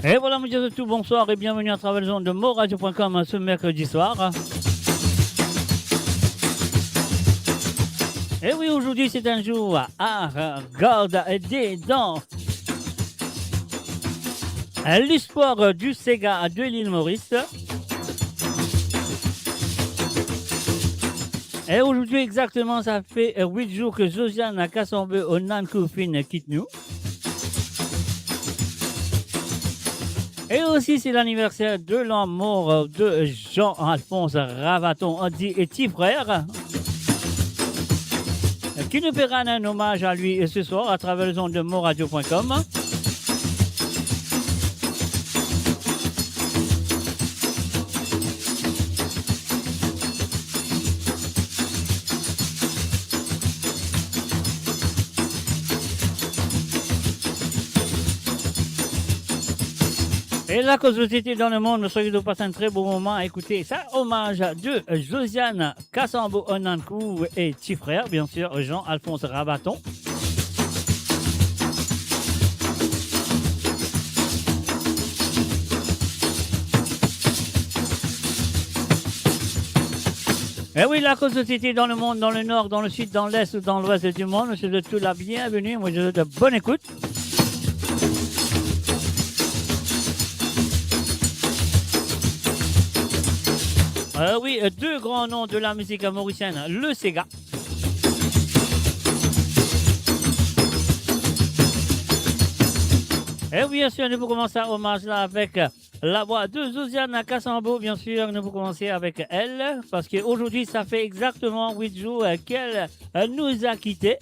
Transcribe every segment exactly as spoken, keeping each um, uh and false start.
Et voilà, mo dir zot tou bonswar et bienvenue à travers les ondes de moradio point com ce mercredi soir. Et oui, aujourd'hui c'est un jour à garder dans l'histoire du séga de l'île Maurice. Et aujourd'hui exactement, ça fait, euh, huit jours que Josiane Kasambo Nankou finn kit nou. Et aussi, c'est l'anniversaire de la mort de Jean-Alphonse Ravaton, dit Ti Frère, qui nous paiera un hommage à lui ce soir à travers les ondes de moradio point com. Et là, quand vous étiez dans le monde, je souhaite que vous passez un très bon moment à écouter ça. Hommage de Josiane Kasambo Nankou et Ti Frère, bien sûr, Jean-Alphonse Ravaton. Eh oui, là, quand vous étiez dans le monde, dans le nord, dans le sud, dans l'est ou dans l'ouest du monde, je vous souhaite tout la bienvenue. Moi, je vous souhaite de bonne écoute. Euh, oui, euh, deux grands noms de la musique mauricienne, le séga. Et bien sûr, nous commençons hommage là avec, euh, la voix de Josiane Kasambo, bien sûr. Nous commençons avec elle, parce qu'aujourd'hui, ça fait exactement huit jours, euh, qu'elle euh, nous a quittés.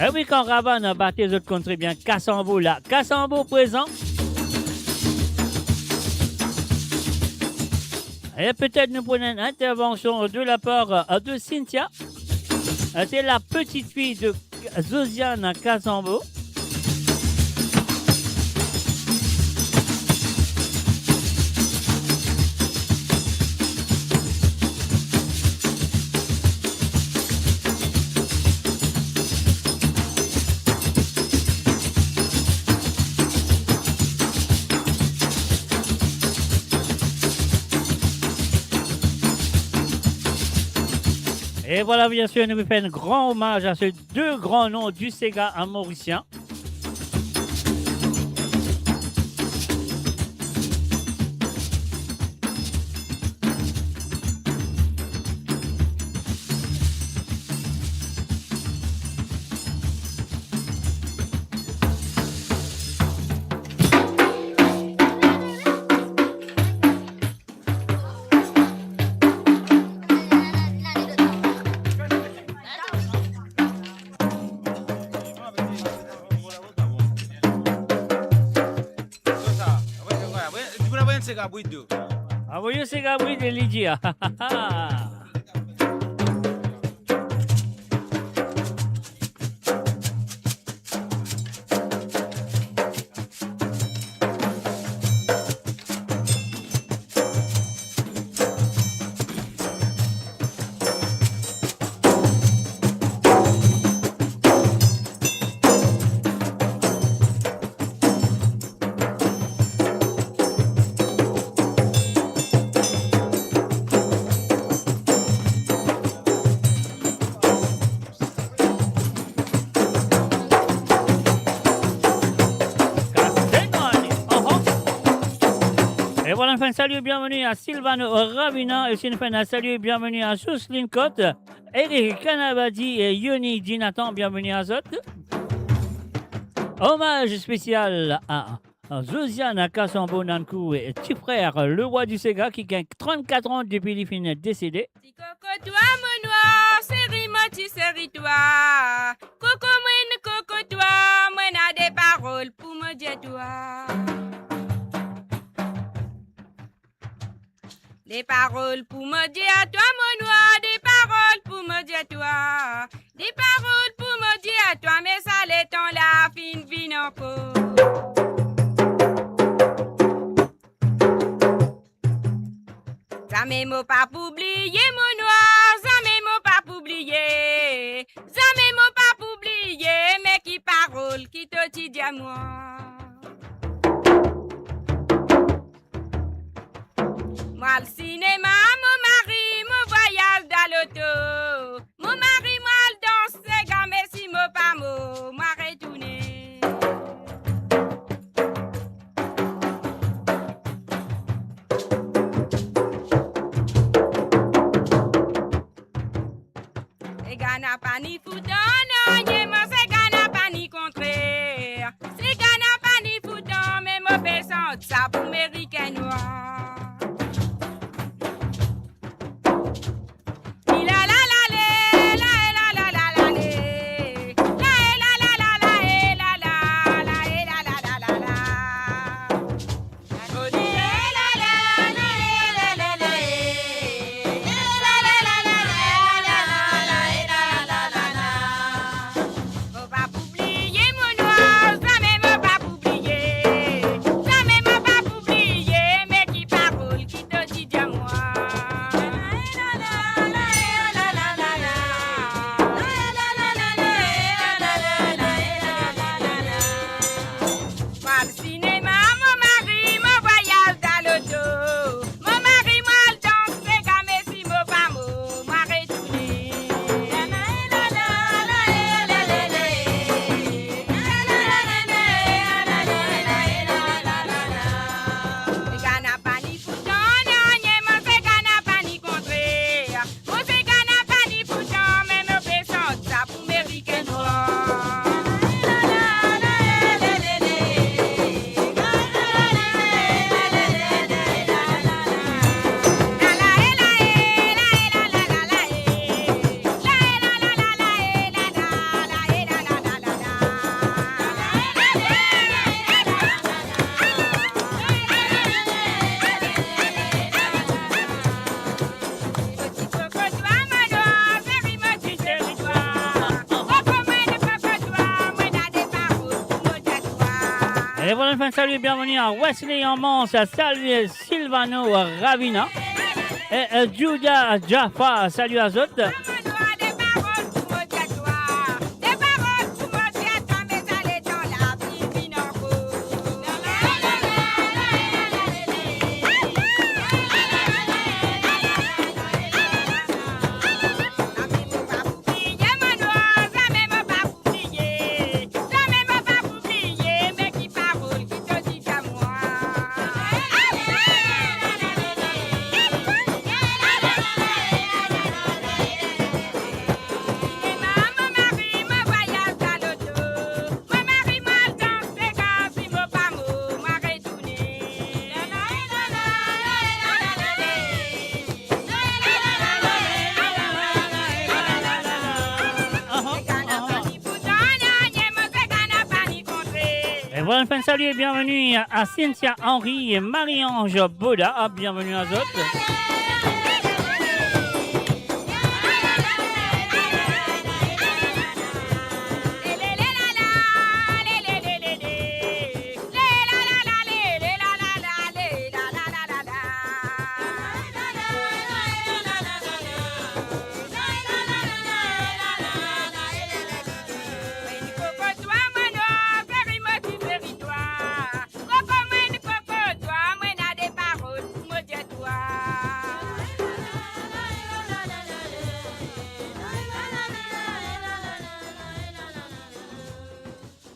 Eh oui, kan Ravan bat, zot konn tre bien, Kasambo la. Kasambo prezan. Et peut-être nous prenons une intervention de la part, euh, de Cynthia. Euh, c'est la petite fille de Josiane Kasambo. Et voilà, bien sûr, nous faisons un grand hommage à ce deux grands noms du séga mauricien. Avoye séga bwit, li dir. E vwala, nou fer enn sali, bienveni a Silvano Ravina, e osi nou fer enn sali, bienveni a Jocelyne Cotte, Eric Kanabadi e Yoni Dinatan, bienveni a zot. Omaz spesial a Josiane Kasambo Nankou, ti frer lerwa di sega ki gagn trannkat an depi li finn desede. Ti koko twa mo nwar, seri mo ti seri twa. Koko mwa, koko twa, mo ena de parol pou mo dir twa. De parol pou mo dir twa mo nwar, de parol pou mo dir twa. De parol pou mo dir twa, me sa letan la finn vinn ankor. Zame mo pa pou bliye mo nwar, bliye, zame mo pa pou bliye, me ki parol ki to ti dir mwa. Mo al sinema, mo mari, mo vwayaz dan loto. Mo mari, mo al dans sega, me si mo pa mo, mo retourne. Sega napa ni foutan, non, mo sega napa ni kontrer. Sega napa ni foutan, me mo pe sant sa pou Merikin nwar. Mo pa pou bliye mo nwar, zame mo pa pou bliye, zame mo pa pou bliye, me ki parol ki to ti dir mwa. Mo al sinema, mo mari, mo vwayaz dan loto. Mo mari, mo al dans sega, me si mo pa mo, mo retourne. Sega napa ni foutan, non, mo sega napa ni kontrer. Mo sega napa ni foutan, me mo pe sant sa pou Merikin nwar. E vwala, nou fer enn sali, bienveni a Wesley Amans, sali Silvano Ravina e, e, Judah Jaffa, sali azot. E vwala, nou fer enn sali e bienveni a Cynthia Henry e Marie-Ange Boda. Bienveni azot.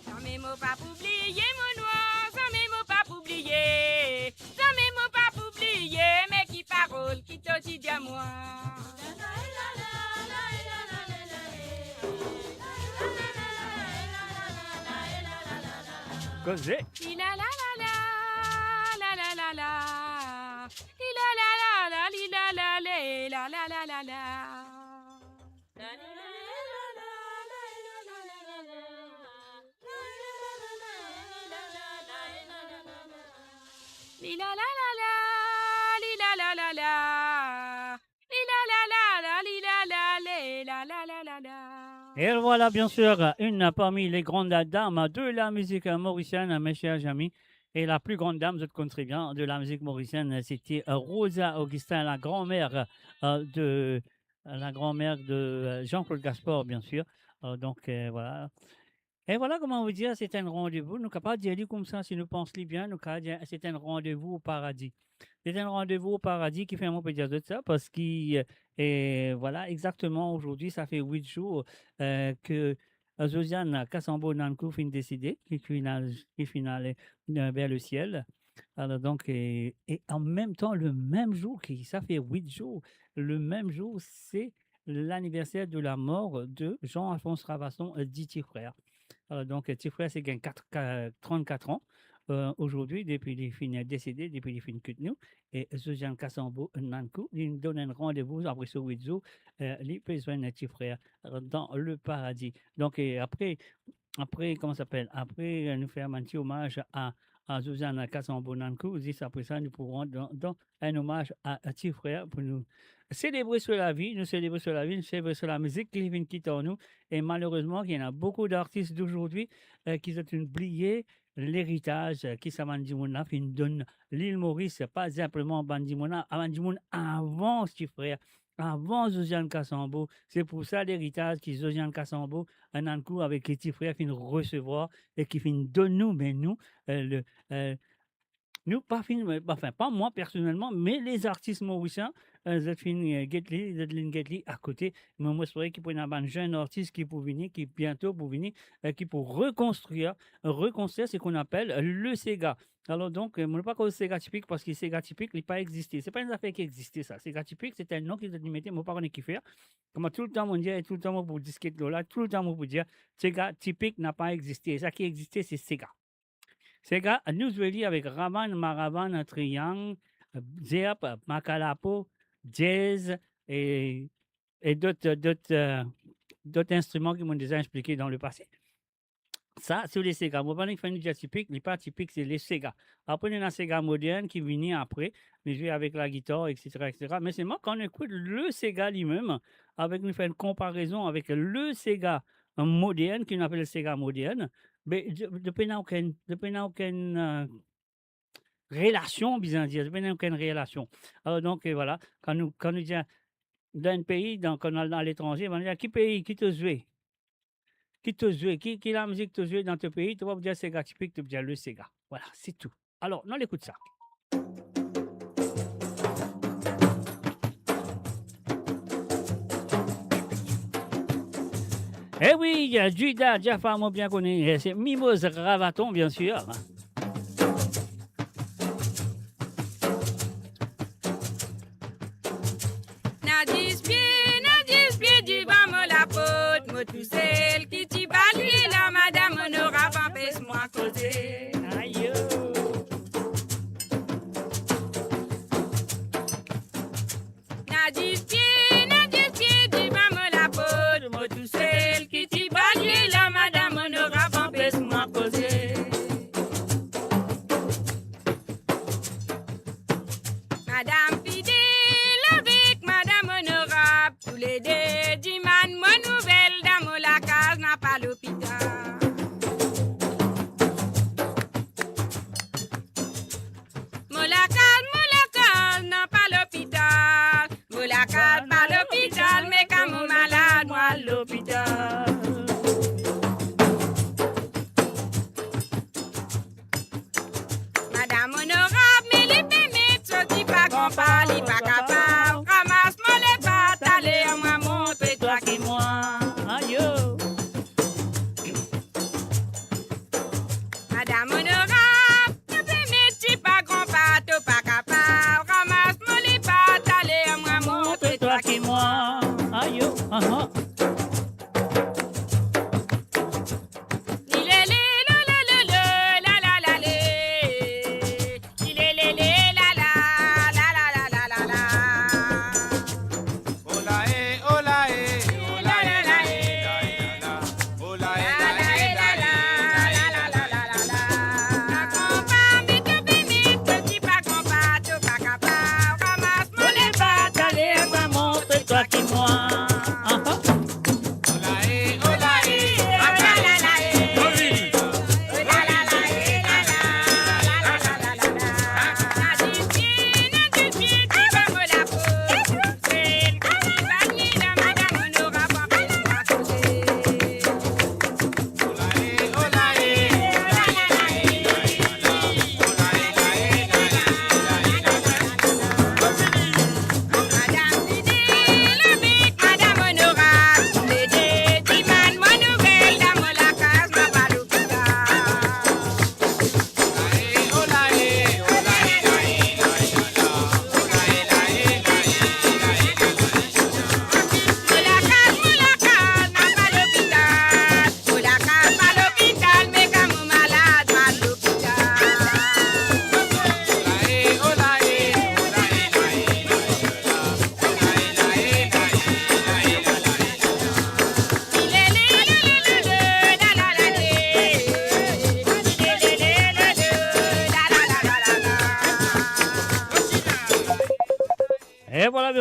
Zame mo pa pou bliye mo nwar, zame mo pa pou bliye, zame mo pa pou bliye, me ki parol ki to ti dir mwa. Koze. Li la la la la, la la la la, li la la la la, li la la le, la la la la la. Li la la la la, li la la la la, li la la la la, li la la le, la la la la la. Et voilà, bien sûr, une parmi les grandes dames de la musique mauricienne, mes chers amis, et la plus grande dame, zot konn très bien, de la musique mauricienne, c'était, euh, Rosa Augustin, la grand-mère, euh, de la grand-mère de, euh, Jean-Claude Gaspard, bien sûr. Euh, donc, euh, voilà. E vwala, kouma nou dir, se enn randevou. Nou kapav dir li koumsa, si nou pans li bien, nou kapav dir, se enn randevou o paradi. Se enn randevou o paradi, kifer mo pe dir zot sa, parski, euh, e vwala, exakteman, azordi, sa fer wit zour, euh, ke, euh, Josiane Kasambo Nankou finn desede, ki finn al, ki finn ale, euh, ver lesiel. Alor, donk, e, e an mem tan, le mem zour ki, sa fer wit zour, le mem zour, se laniverser de lamor de Jean-Alphonse Ravasson, euh, dit Ti Frer. Alor, donk, Ti Frer, se gagn kat, ka-, trannkat an, euh, azordi, depi li finn desede, depi li finn kit nou. E Josiane Kasambo Nankou, li donn enn randevou apre so wit zour, euh, li pe zwenn Ti Frer, euh, dan le paradi. Donk, e apre, apre, kouma sa apel, apre, euh, nou fer enn ti omaz a, a Josiane Kasambo Nankou, zis apre sa, nou pou rant dan, dan enn omaz a, a Ti Frer pou nou selebre so lavi, nou selebre so lavi, nou selebre so lamizik ki li finn kit ar nou. E malerezman, ki ena boukou dartis dozordi, euh, ki zot finn bliye leritaz, euh, ki sa bann dimoun la finn donn Lil Moris, pa sinpleman bann dimoun la, a bann dimoun avan Ti Frer, avan Josiane Kasambo. Se pou sa leritaz ki Josiane Kasambo, Nankou avek Ti Frer finn resevwar e ki finn donn nou, me nou, euh, le, euh, nou pa finn, anfin, pa mwa personelman, me lezartis morisien, euh, zot finn, euh, get li, zot finn get li akote. Me mo espere ki pou ena bann zenn artis ki pou vini, ki biento pou vini, euh, ki pou rekonstrir, rekonstrir seki nou apel le sega. Alor donk, euh, mo pa koz sega tipik, parski sega tipik, li pa existe. Se pa enn zafer ki existe, sa. Sega tipik, se enn non ki zot inn mete, mo pa kone kifer. Kouma toultan mo dir, e toultan mo pou diskit lor la, toultan mo pou dir, sega tipik napa existe. Sa ki existe, se sega. Sega, nou zwe li avek ravann, maravann, triyang, zerb, makalapo, diez e, e dot, dot, euh, dot instriman ki mo deza explike dan lepase. Sa, se le sega. Mo pa nek fer nou dir tipik, li pa tipik, se le sega. Apre, nou ena sega modern ki vini apre, nou zwe avek lagitar, et cetera, et cetera. Me selman, kan nou ekout le sega limem, avek, nou fer enn konparezon avek le sega modern, ki nou apel sega modern, be, de, de pena okenn, de pena okenn, euh, relasion, bizin dir, de pena okenn relasion. Alor, donk, euh, vwala, kan nou, kan nou dir, dan enn pei, dan, kan nou al dan letranze, bann dir, ki pei, ki to zwe? Ki to zwe? Ki, ki lamizik to zwe dan to pei? To pa pou dir sega tipik, to pou dir le sega. Vwala, se tou. Alor, nou al ekout sa. E wi, Juda Jaffar, mo bien kone, se Mimoz Ravaton, bien sir. Na dis pie, na dis pie divan mo laport, mo tousel ki ti bal lwil, la madam onorab anpes mwa koze. Ayo. Na dis pie, na dis pie divan mo laport, mo tousel ki ti bal lwil, la madam onorab anpes mwa koze. Madam Fidel avek madam Onorab, toulede dimann mo nouvel, dan mo lakaz napa lopital. Mo lakaz, mo lakaz napa lopital. Mo lakaz,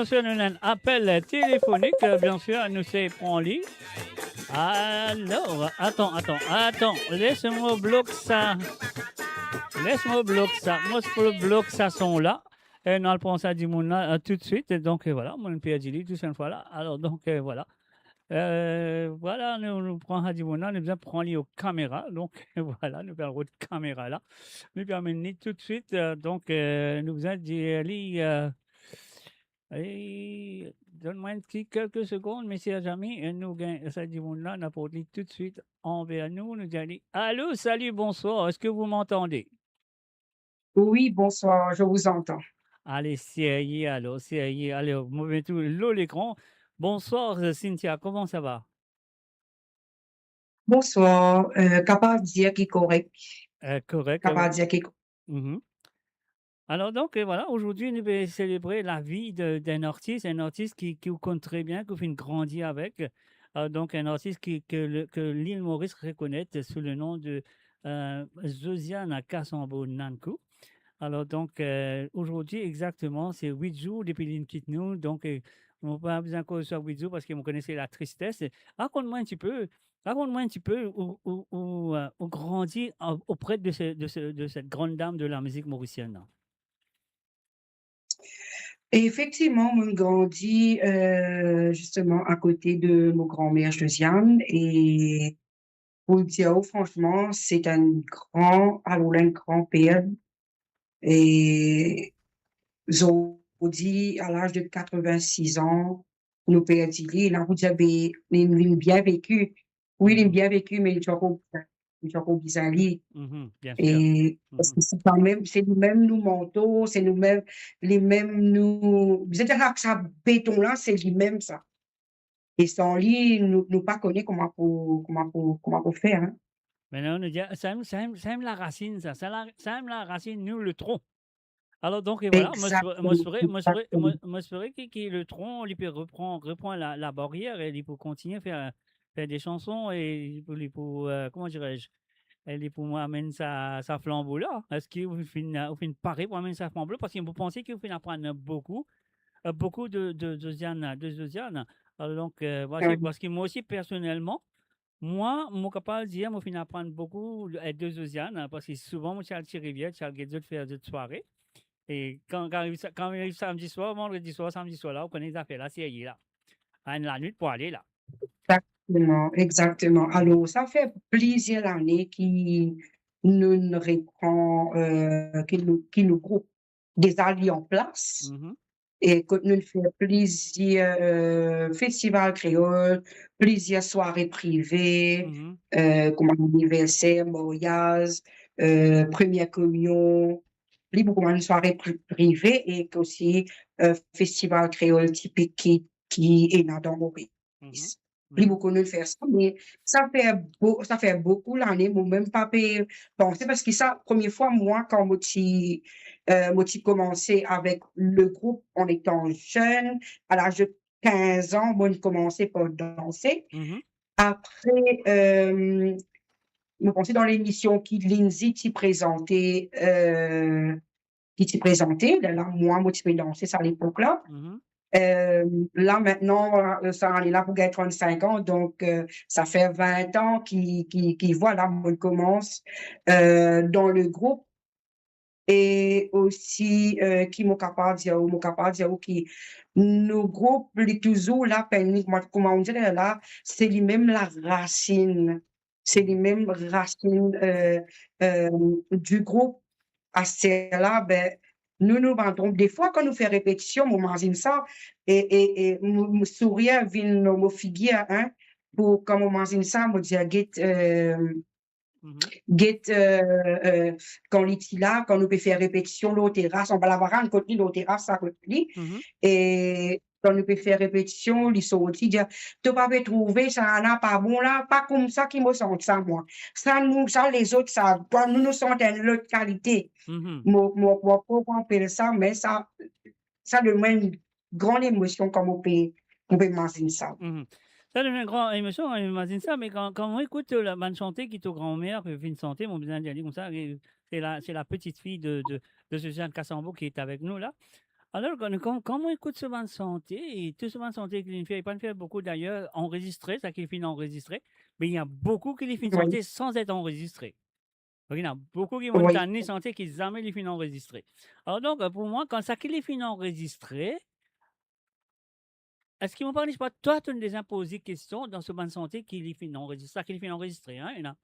Biensir, nou ena enn apel telefonik, euh, biensir, nou sey pran li. Alor, atan, atan, atan, les mo blok sa. Les mo blok sa. Mo pou blok sa son la. E nou al pran sa dimoun la, euh, toutswit. Donk, euh, vwala, mo perdi li tou sa enn fwa la. Alor, donk, euh, vwala. Euh, vwala, nou, nou pran sa dimoun la, nou bizin pran li o kamera. Donk, vwala, nou pe al rod kamera la. Nou pe amenn li toutswit. Euh, donk, euh, nou bizin dir li, euh, e donn mwa enn ti kelke segonn, mesie zami, e nou gagn sa dimoun la, nou aport li toutswit anver nou, nou dir li, "Allô, salut, bonsoir, est-ce que vous m'entendez?" Oui, bonsoir, je vous entends. Ale, serye alor, serye. Ale, mo met ou lor lekran. Bonsoir, euh, Cynthia, comment ça va? Bonsoir, euh, kapav dir ki korek. Euh, korek, Kapav euh, dir ki Mhm. Alor donk, euh, vwala, ozordi nou pe selebre lavi de, d'enn artis, enn artis ki, ki ou konn tre bien, ki ou finn grandi avek. Euh, donk, enn artis ki, ke le, ke Lil Moris rekonet sou le nom de, euh, Josiane Kasambo Nankou. Alor donk, euh, ozordi exakteman, se wit zour depi linn kit nou. Donk, euh, mo pa bizin koz swa wit zour parski mo kone se latristes. Rakont mwa enn tipe, rakont mwa enn tipe ou, ou, ou, euh, ou grandi a, opre de se, de se, de set grann dam de lamizik morisienn la. Efektivman, mo grandi, euh, zisteman akote de mo granmer Josiane, e pou dir ou fransman, se enn gran, alor la, enn gran pert. E zordi, a laz de katrevin-sis an, nou perdi li, la pou dir, be, li, li bien veki. Wi, li bien veki, me li ti ankor, li ti ankor bizin li. Mhm, bien E sir. Mhm. Parski se kanmem, se limem nou manto, se limem, limem nou, bizin dir sa, sa beton la, se limem sa. E san li, nou, nou pa kone kouma pou, kouma pou, kouma pou fer, hein. Me non, nou dir, sa mem, sa mem, sa mem larasinn sa, sa la, sa mem larasinn, nou, le tron. Alor donk, e vwala, mo espere, mo Exactement, espere, mo espere, mo, exactement. mo espere ki, ki le tron, li pe repran, repran la, la baryer e li pou kontigne fer, fer de sanson e li pou, li pou, euh, kouma dirais-je, e li pou amenn sa, sa flanbo la. Eski ou finn, ou finn pare pou amenn sa flanbo la? Parski mo panse ki ou finn aprann boukou, euh, boukou de, de Josiane, de Josiane. Alor donk, euh, vwala, Wi. Parski mwa osi, personelman, mwa, mo kapav dir, mo finn aprann boukou, eh, de Josiane, hein, parski souvan mo ti al Ti Rivier, ti al get zot fer zot sware. E kan, kan ariv sa-, kan ariv samdi swar, vandredi swar, samdi swar la, ou kone zafer la, serye la. Enn lanwit pou ale la. Exactement, exactement. Alor, sa fer plizier lane ki nou repran, euh, ki nou, ki nou group deza li an plas. Mhm. E kot nou fer plizier, euh, festival kreol, plizier sware prive, Mhm. euh, kouma aniverser, maryaz, euh, premie kominion, li boukou bann sware pri-, prive e osi, euh, festival kreol tipik ki, ki ena dan Moris. Mhm. Pli boukou nou fer sa, me sa fer bo-, sa fer boukou lane, mo mem pa pe panse, parski sa, premie fwa mwa, kan mo ti, euh, mo ti koumanse avek le group an etan zenn, a laz de kinz an, mo koumanse par danse. Mhm. Apre, euh, mo panse dan lemision ki Lindsay ti prezante, euh, ki ti prezante, lerla mwa, mo ti pe danse sa lepok la. Mhm. Euh, la, mintnan, euh, sa ane la pou gagn trant-sink an, donk, euh, sa fer vin an ki, ki, ki, vwala, mo koumans, euh, dan le group. E osi, euh, ki mo kapav dir ou, mo kapav dir ou ki nou group, li touzour la, peni, kouma, kouma nou dir la, se limem larasinn. Se limem rasinn, euh, euh, di group. Aster la, be, nou, nou pa tronp. Defwa, kan nou fer repetision, mo mazinn sa, e, e, e mo, mo sourir vinn lor mo figir, hein, pou kan mo mazinn sa, mo dir, get, euh, Mhm. get, euh, euh, kan li ti la, kan nou pe fer repetision lor teras, anba lavarann kot li, lor teras la kot li, Mhm. e kan nou pe fer repetision, li sorti, dir, "To pa pe trouve sa la pa bon la?" Pa koumsa ki mo sant sa, mwa. Sa nou, sa lezot, sa, kan nou, nou sant enn lot kalite. Mhm. Mo, mo, mo pa pou apel sa, me sa, sa donn mwa enn gran emosion kan mo pe, mo pe mazinn sa. Mhm. Sa donn enn gran emosion, mo mazinn sa, me kan, kan mo ekout, euh, la bann sante ki to granmer pe vinn sante, mo bizin dir li koumsa, e, c'est la, c'est la petite fille de, de, de Josiane Kasambo qui est avec nous là. Alor, kan, kan, kan mo ekout so bann sante, e tou so bann sante ki li finn fer, li pa finn fer boukou dayer anrezistre, sa ki li finn anrezistre, me ena boukou ki li finn sante san et anrezistre. Donk, ena boukou ki mo tann li sante ki zame li finn anrezistre. Alor, donk, pou mwa, kan sa ki li finn anrezistre, eski mo pa, pa twa, to'nn deza poze kestion dan so bann sante ki li finn anrezistre, sa ki li finn anrezistre, hein, ena?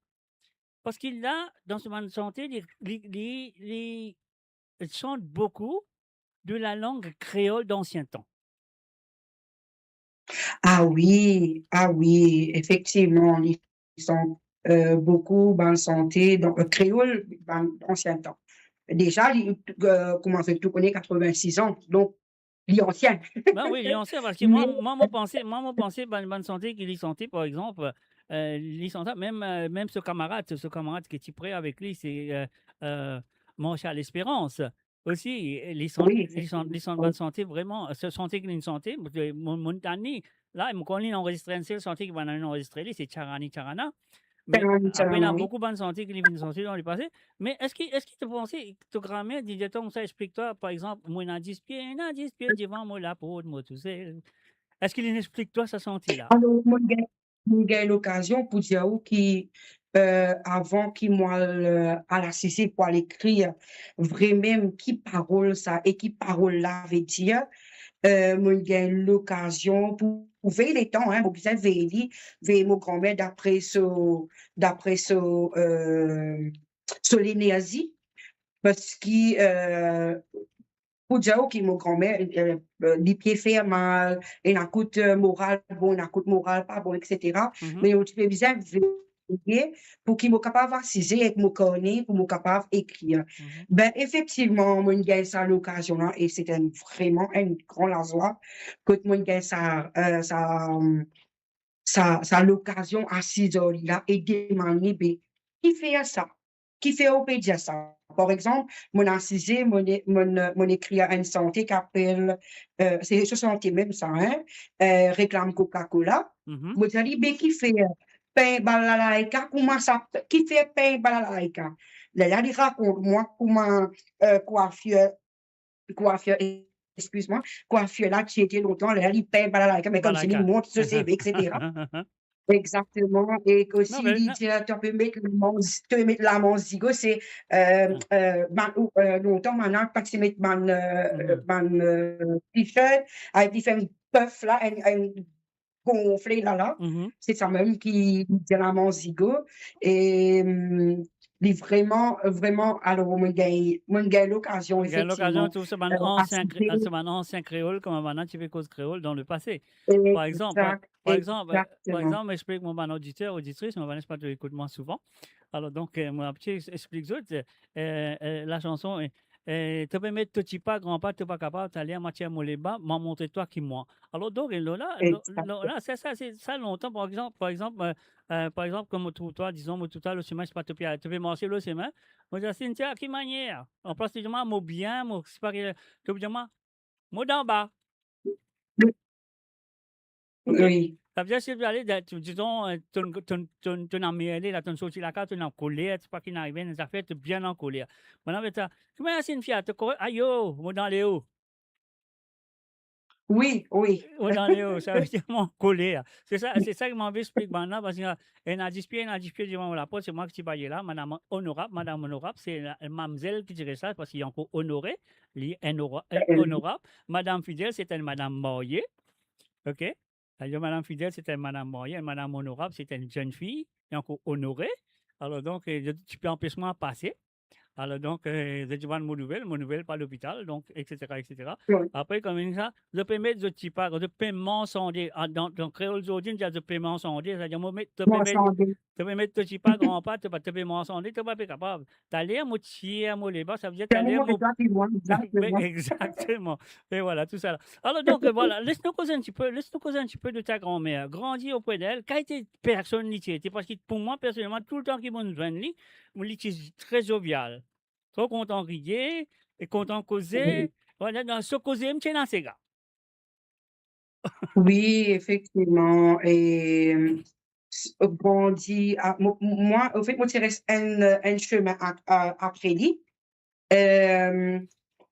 Parski la, dan so bann sante, li, li, li, li, li sant boukou de la lang kreol d'ansien tan. Ah wi, ah wi, efektivman, li sant, euh, boukou bann sante, donk, euh, kreol, bann ansien tan. Deza, li, euh, kouma zot tou kone, katrevin-sis an, donk, li ansien. Ben wi, li ansien, parski mwa, mwa, mo panse, mwa, mo panse, bann, bann sante ki li sante, par exanp, euh, li sante, mem, euh, mem so kamarad, so, so kamarad ki ti pre avek li, se, euh, euh, Martial Espérance. Osi, li sant, li sant, li sant bann sante, vreman, so sante ki li sante, mo, mo tann li, la, mo konn li anrezistre enn sel sante ki bann la anrezistre li, se Charani Charana. Me apre, ena boukou bann sante ki li finn sante dan lepase. Me eski, eski to panse, to gramer, dir, atann, mo sa explik twa, par exanp, mo ena dis pie, ena dis pie devan mo laport, mo tousel. Eski li explik twa sa sante la? Alor, mo gagn mo gagn lokazion pou dir ou ki, euh, avan ki mo al, euh, al asize pou al ekrir vremem ki parol sa e ki parol la vedir, euh, mo gagn lokazion pou, pou vey letan, hein, mo bizin vey li, vey mo granmer dapre so, dapre so, euh, so lenerzi. Parski, euh, pou dir ou ki mo granmer, euh, euh, li pe fer mal, ena kout, euh, moral bon, ena kout moral pa bon, et cetera. Me mo ti pe bizin veye pou ki mo kapav asize ek mo karne, pou mo kapav ekrir. Ben, efektivman, mo gagn sa lokazion la, e se enn, vreman enn gran lazwa kot mo gagn sa, euh, sa, sa, sa lokazion asiz ar li la e demann li, be, ki fer sa? Ki fer ou pe dir sa? Par exanp, mo asize, mo, mo, mo ekrir enn sante ki apel, euh, se, se sante mem sa, hein, euh, reklam Coca-Cola. Mo dir li, be, ki fer pin balalayka, kouma sa, ki fer pin balalayka? Lerla li rakont mwa kouma, euh, kwafir, kwafir, exkiz mwa, kwafir la ti ete lontan, lerla li pin balalayka, me koumsi li mont so seve, et cetera. Exakteman. E osi, li dir, to pe met lamanz-, to pe met lamanzigo, se, euh, euh, bann, ou, euh, lontan, bann la pa ti met bann, euh, bann, euh, t-shirt, avek li fer enn pef la, enn, enn gonfle la, la. Se sa mem ki dir lamanzigo. E, hum, li vreman, vreman, alor, mo gagn, mo gagn lokazion, efektivman, trouv sa bann, euh, ansien kre-, asize. Sa bann ansien kreol, kouma bann la ti pe koz kreol dan lepase. Par exanp, par, par exanp, euh, par exanp, mo explik mo bann oditer, oditris, mo bann, pa to ekout mwa souvan. Alor, donk, euh, mo ti explik zot, euh, euh, lasanson, euh, euh, to pe met to tipa, granpa, to pa kapav, taler, mwa tir mo leba, mwa montre twa ki mwa. Alor, donk, lo la, lo, lo la, sa, sa, se sa lontan, par exanp, par exanp, euh, euh, par exanp, kan mo trouv twa, dizon, mo trouv twa lor semin, sipa to pe, to pe marse lor semin, mo dir, Cynthia, ki manier? Anplas to dir mwa, mo bien, mo, sipa ki, to dir mwa, mo dan ba. Wi. Savedir, si to ale, to, dizon, euh, to, to, to, to ena merde la, to sorti lakaz, to ena koler, sipa ki arive, enn zafer, to bien ankoler. Mo anvi dir, kouma Cynthia, to korer, ayo, mo dan leo. Wi, wi. Mo dan leo, savedir mo ankoler. Se sa, se sa ki mo anvi explik bann la, parski ena dis pie, ena dis pie devan mo laport, se mwa ki ti baye la, madam Onorab, madam Onorab, se la, mamzel ki ti res la, parski li ankor onore, li enn ora-, enn onorab. Madam Fidel, se enn madam marye. Ok? Savedir madam Fidel, se enn madam marye, madam Onorab, se enn zenn fi, li ankor onore. Alor donk, euh, zot ti pe anpes mwa pase. Alor donk, euh, zot ti bann mo nouvel, mo nouvel pa lopital, donk, et cetera, et cetera. Wi. Apre, koumsa, zot pe met zot tipa, zot pe mansande, a, dan, dan kreol zordi, nou dir zot pe mansande, savedir mo met, to pe met, mansande. To pe met to tipa, granpa, to pa, to pe mansande, to pa pe kapav. Taler mo tir mo leba, savedir taler mo, exakteman. Exakteman. E vwala, tou sa la. Alor donk, euh, vwala, les nou koz enn tipe, les nou koz enn tipe de ta granmer. Grandi auprès d'elle, kalite personn li ti ete, parski pou mwa, personelman, toultan ki mo'nn zwenn li, li ti tre zovial. Tro kontan riye, e kontan koze. Wi. Vwala, dan so koze, mo ti ena sega. Wi, efektivman. E, s-, grandi, a, mo, mwa, anfet, mo ti res enn, enn semin a, a, apre li. Euh,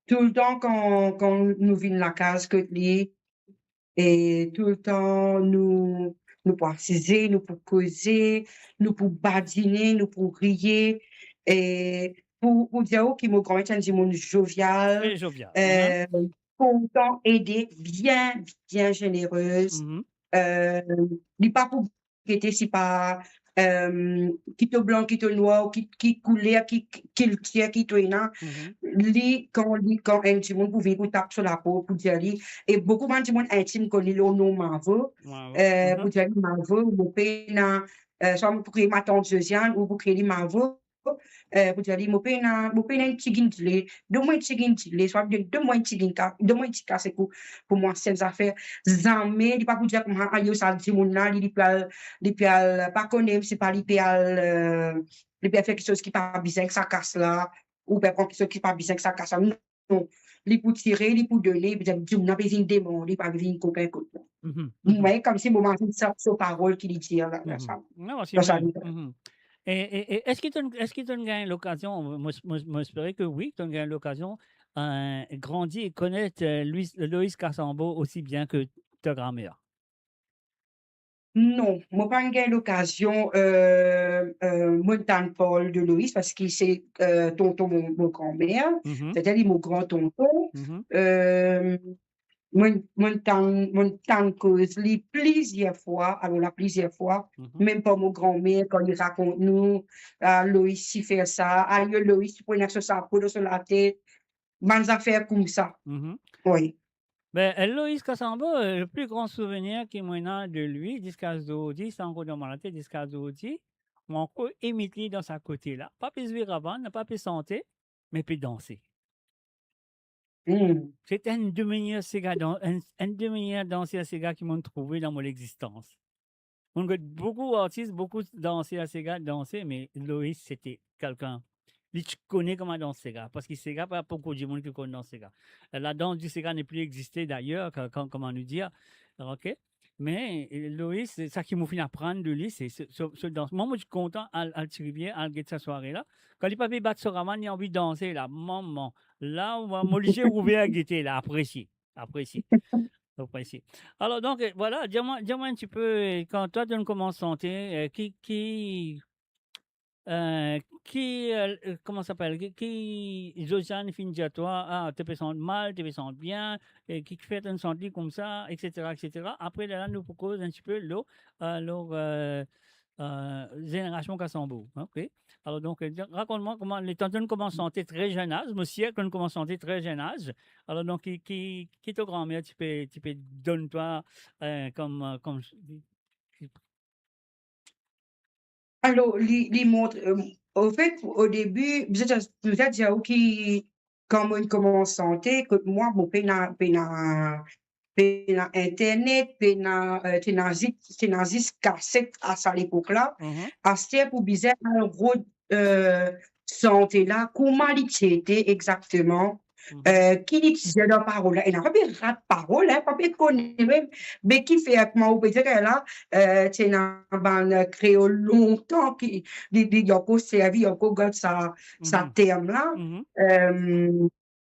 toultan kan, kan nou vinn lakaz kot li, e toultan nou, nou pou asize, nou pou koze, nou pou badine, nou pou riye, e pou, pou dir ou ki mo granmer ti enn dimoun zovial, Tre zovial. Mhm. eh, kontan ede, bien, bien zenerez. Mhm. Eh, li pa pou gete si pa, eh, ki to blan, ki to nwar, ki, ki kouler, ki, ki kiltir ki to ena. Mhm. Li, kan li, kan enn dimoun pou vini pou tap so laport, pou dir li, e boukou bann dimoun intim konn li lor nom Mavo, Mavo. Eh, Mhm. pou dir li, Mavo, mo pena, eh, swa mo pou kriye matant Josiane, ou pou kriye li Mavo, eh, pou dir li, mo pena, mo pena enn tigin dile, donn mwa enn tigin dile, swa donn, donn mwa enn tigin ka-, donn mwa enn ti kase kou, pou mwa sel zafer. Zame, li pa pou dir kouma, ayo, sa dimoun la, li, li pe al, li pe al, pa kone, si pa li pe al, eh, li pe al fer kiksoz ki pa bizin ek sa kas la, ou pe pran kiksoz ki pa bizin ek sa kas la. Non, li pou tire, li pou done, li pou dir, dimoun la pe vinn demande, li pa vinn konpran kot mwa. Mhm, mhm. Mwa, komsi mo manz sa, so parol ki li dir la, la, Mhm. sa. Non, c'est Dan sa bien. Li Mhm. E, e, e, eski to, eski to gagn lokazion, mo, mo, mo espere ke wi, to gagn lokazion, eh, grandi e konet, eh, Lois, Lois Casambeau osi bien ke to granmer? Non, mo pa gagn lokazion, eh, eh, mo tann parl de Lois, parski se, eh, tonton mo, mo granmer, Mhm. sedir li mo gran tonton. Mhm. Eh, mo, mo tann, mo tann koz li plizier fwa, alor la plizier fwa, Mhm. mem par mo granmer, kan li rakont nou, ah, Lois ti fer sa, ayo Lois ti pou ena so sapo dan so latet, bann zafer koumsa. Mhm. Wi. Ben, eh, Lois Casambeau, eh, le pli gran souvenir ki mo ena de li, ziska zordi, sa ankor dan mo latet, ziska zordi, mo ankor imit li dan sa kote la. Pa pe zwe ravann, pa pe sante, me pe danse. Hmm. Se enn de meyer sega dan-, enn, enn de meyer danser sega ki mo trouve dan mo lexistans. Mo get boukou artis, boukou danser sega danse, me Lois, se te kelkenn, li ti kone kouma dans sega, parski sega, pa boukou dimoun ki konn dans sega. La danse du sega ne plus existe d'ailleurs, ka-, ka-, kouma nou dir, ok? Me, eh, Lois, sa ki mo finn aprann de li, se, se, se, se dans. Mwa, mo ti kontan al, al Ti Rivier, al get sa sware la. Kan li pa pe bat so ravann, li anvi danse la. Mama, la, mwa, mo lizie ouver gete la, apresie, apresie, apresie. Alor, donk, eh, vwala, dir mwa, dir mwa enn tipe, eh, kan twa, to'nn koumans sante, eh, ki, ki, eh, ki, eh, kouma sa apel, ki, ki Josiane finn dir twa, ah, to pe sant mal, to pe sant bien, e ki fer to'nn sant li koumsa, et cetera, et cetera. Apre, lerla, nou pou koz enn tipe lor, eh, lor, eh, eh, zenerasion Casambeau, ok? Alor, donk, eh, rakont mwa kouma, letan to'nn koumans sante tre zenn az, mo sir to'nn koumans sante tre zenn az. Alor, donk, ki, ki, ki to granmer ti pe, ti pe donn twa, eh, kom, eh, kom, Alor, li, li montre, eh, anfet, o debi, bizin, bizin dir ou ki, kan mo'nn koumans sante, kot mwa, bon, pena, pena, pena internet, pena, eh, ti ena zis, ti ena zis kaset a sa lepok la. Mhm. Aster pou bizin al rod, eh, sante la, kouma li ti ete exakteman, Mhm. eh, ki li ti dir dan parol la. Ena pa pe rat parol, hein, pa pe kone mem, me kifer, kouma ou pe dir la, eh, ti ena bann kreol lontan ki, li, li, li ankor servi, ankor gard sa, sa Mhm. term la. Mhm. Eh,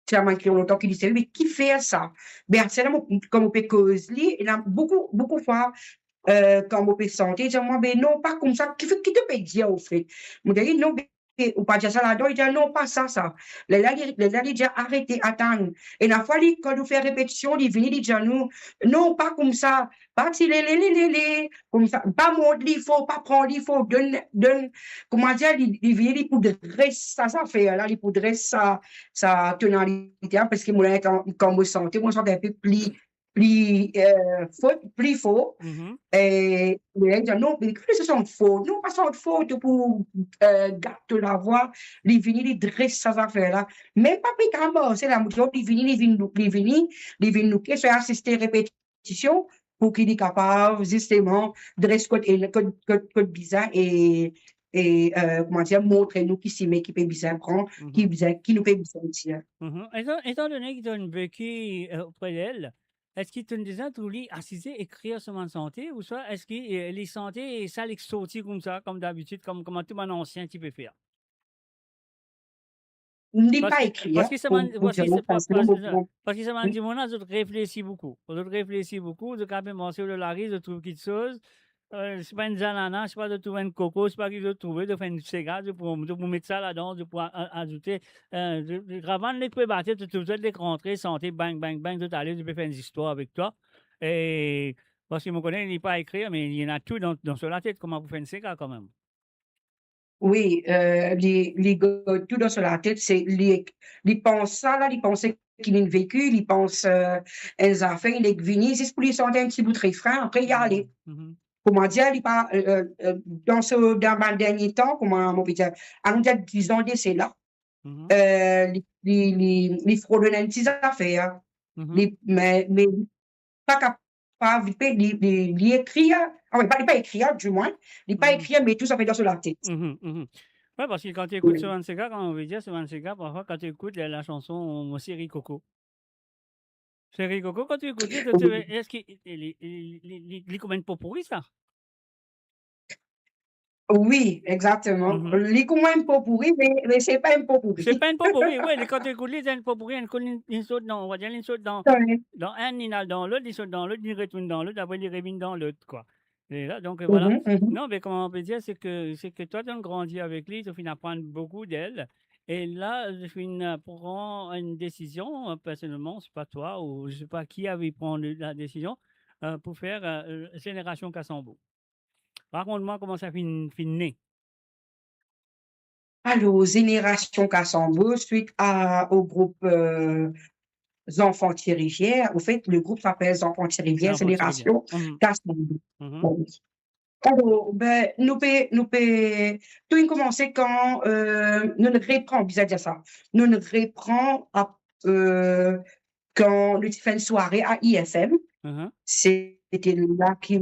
ti ena bann kreol lontan ki li servi, me kifer sa? Me aster la, mo, kan mo pe koz li, ena boukou, boukou fwa, eh, kan mo pe sante, li dir mwa, "Me non, pa koumsa, ki, ki to pe dir, anfet?" Mo dir li, "Non, me ou pa dir sa ladan." Li dir, "Non, pa sa, sa." Lerla li, lerla li dir, "Arete, atann." Ena fwa li, kan nou fer repetision, li vini, li dir nou, "Non, pa koumsa, pa ti lele, lele, lele, koumsa, pa mont li for, pa pran li for, donn, donn," kouma dir, li, li vini, li pou dres sa zafer la, li pou dres sa, sa tonalite la, parski mo, kan, kan mo sante, mo sante enpe pli, pli, eh, for, pli for. Mhm. E, li dir, "Non, me ki fer sa sant for? Non, pa sant for, to pou, eh, gat to lavwa." Li vini, li dres sa zafer la. Mem pa pe kapav marse la, mo dir, li vini, li vinn, li vini, li vinn louke, so asiste repetision pou ki li kapav, zisteman, dres kot, e, kot, kot, kot bizin e, e, eh, kouma dir, montre nou ki simin ki pe bizin pran, ki Mhm. bizin, ki nou pe bizin tir. Mhm. Etan, etan done ki to'nn veki, eh, opre d'elle, eski to'nn deza trouv li asize ekrir so bann sante, ouswa eski, eh, li sante e sa li sorti koumsa, kom dabitid, kom, kouma tou bann ansien ti pe fer? Li pa ekrir, parski sa bann, pou, pou parski dir sa, mwa, pa-, parski sa, parski sa bann dimoun la, zot reflesi boukou. Zot reflesi boukou, zot kapav mars lor lari, zot trouv kiksoz, eh, se pa enn zanana, se pa zot trouv enn koko, se pa ki zot trouve, zot fer enn sega, zot pou, zot pou met sa ladan, zot pou a-, a-, azoute, eh, zot, zot kapav, nek pe bate, zot, zot, zot rantre, sante, bang, bang, bang, zot ale, zot pe fer enn zistwar avek twa. E, parski mo kone, li pa ekrir, me li ena tou dan, dan so latet, kouma pou fer enn sega kanmem. Wi, eh, li, li gard tou dan so latet, se li, li pans sa la, li panse ki linn veki, li pans, eh, enn zafer, li vini zis pou li sante enn ti bout refren, apre li ale. Mhm. Kouma dir, li pa, eh, eh, eh, dan so, dan bann dernie tan, kouma mo pe dir, anou dir dizan de sela, mhm, eh, li, li, li, li frodonn enn ti zafer. Mhm. Li, me, me li pa kapav, li pe, li, li, li ekrir, ah wi, pa, li pa ekrir, dimwin, li pa, mhm, ekrir, me tou sa pe dan so latet. Mhm, mhm. Wi, parski kan to ekout, wi, so bann sega, kouma mo pe dir, so bann sega, parfwa, kan to ekout la, lasanson Mo seri koko. Seri koko, kan to ekout li, to, to, wi, eski li, li, li, li, li kouma enn potpourri, sa? Wi, exakteman. Mhm. Li kouma enn potpourri, me, me se pa enn potpourri. Se pa enn potpourri, wi, li, kan to ekout li, se enn potpourri, enn kou li, li sort dan, on va dir, li sort dan, wi, dan enn, li al dan lot, li sort dan lot, li retourn dan lot, apre li revinn dan lot, kwa. E la, donk, vwala. Mhm, mhm. Non, me kouma mo pe dir, se ke, se ke twa, to'nn grandi avek li, to finn aprann boukou de li. E la, to finn, eh, pran enn desizion, eh, personelman, se pa twa, ou se pa ki ave pran le, la desizion, eh, pou fer, eh, Zenerasyon Kasambo. Rakont mwa kouma sa finn, finn ne. Alor, Zenerasyon Kasambo, suite à, au groupe, euh, Zanfan Ti Rivière. Au fait, le groupe s'appelle Zanfan Ti Rivière, Zanfan Ti Rivière. Zenerasyon Kasambo. Mhm. Bon. Alor, be, nou pe, nou pe, tou inn koumanse kan, euh, nou repran, bizin dir sa, nou repran ap-, euh, kan nou ti fer enn sware a I F M. Mhm. Se te la ki,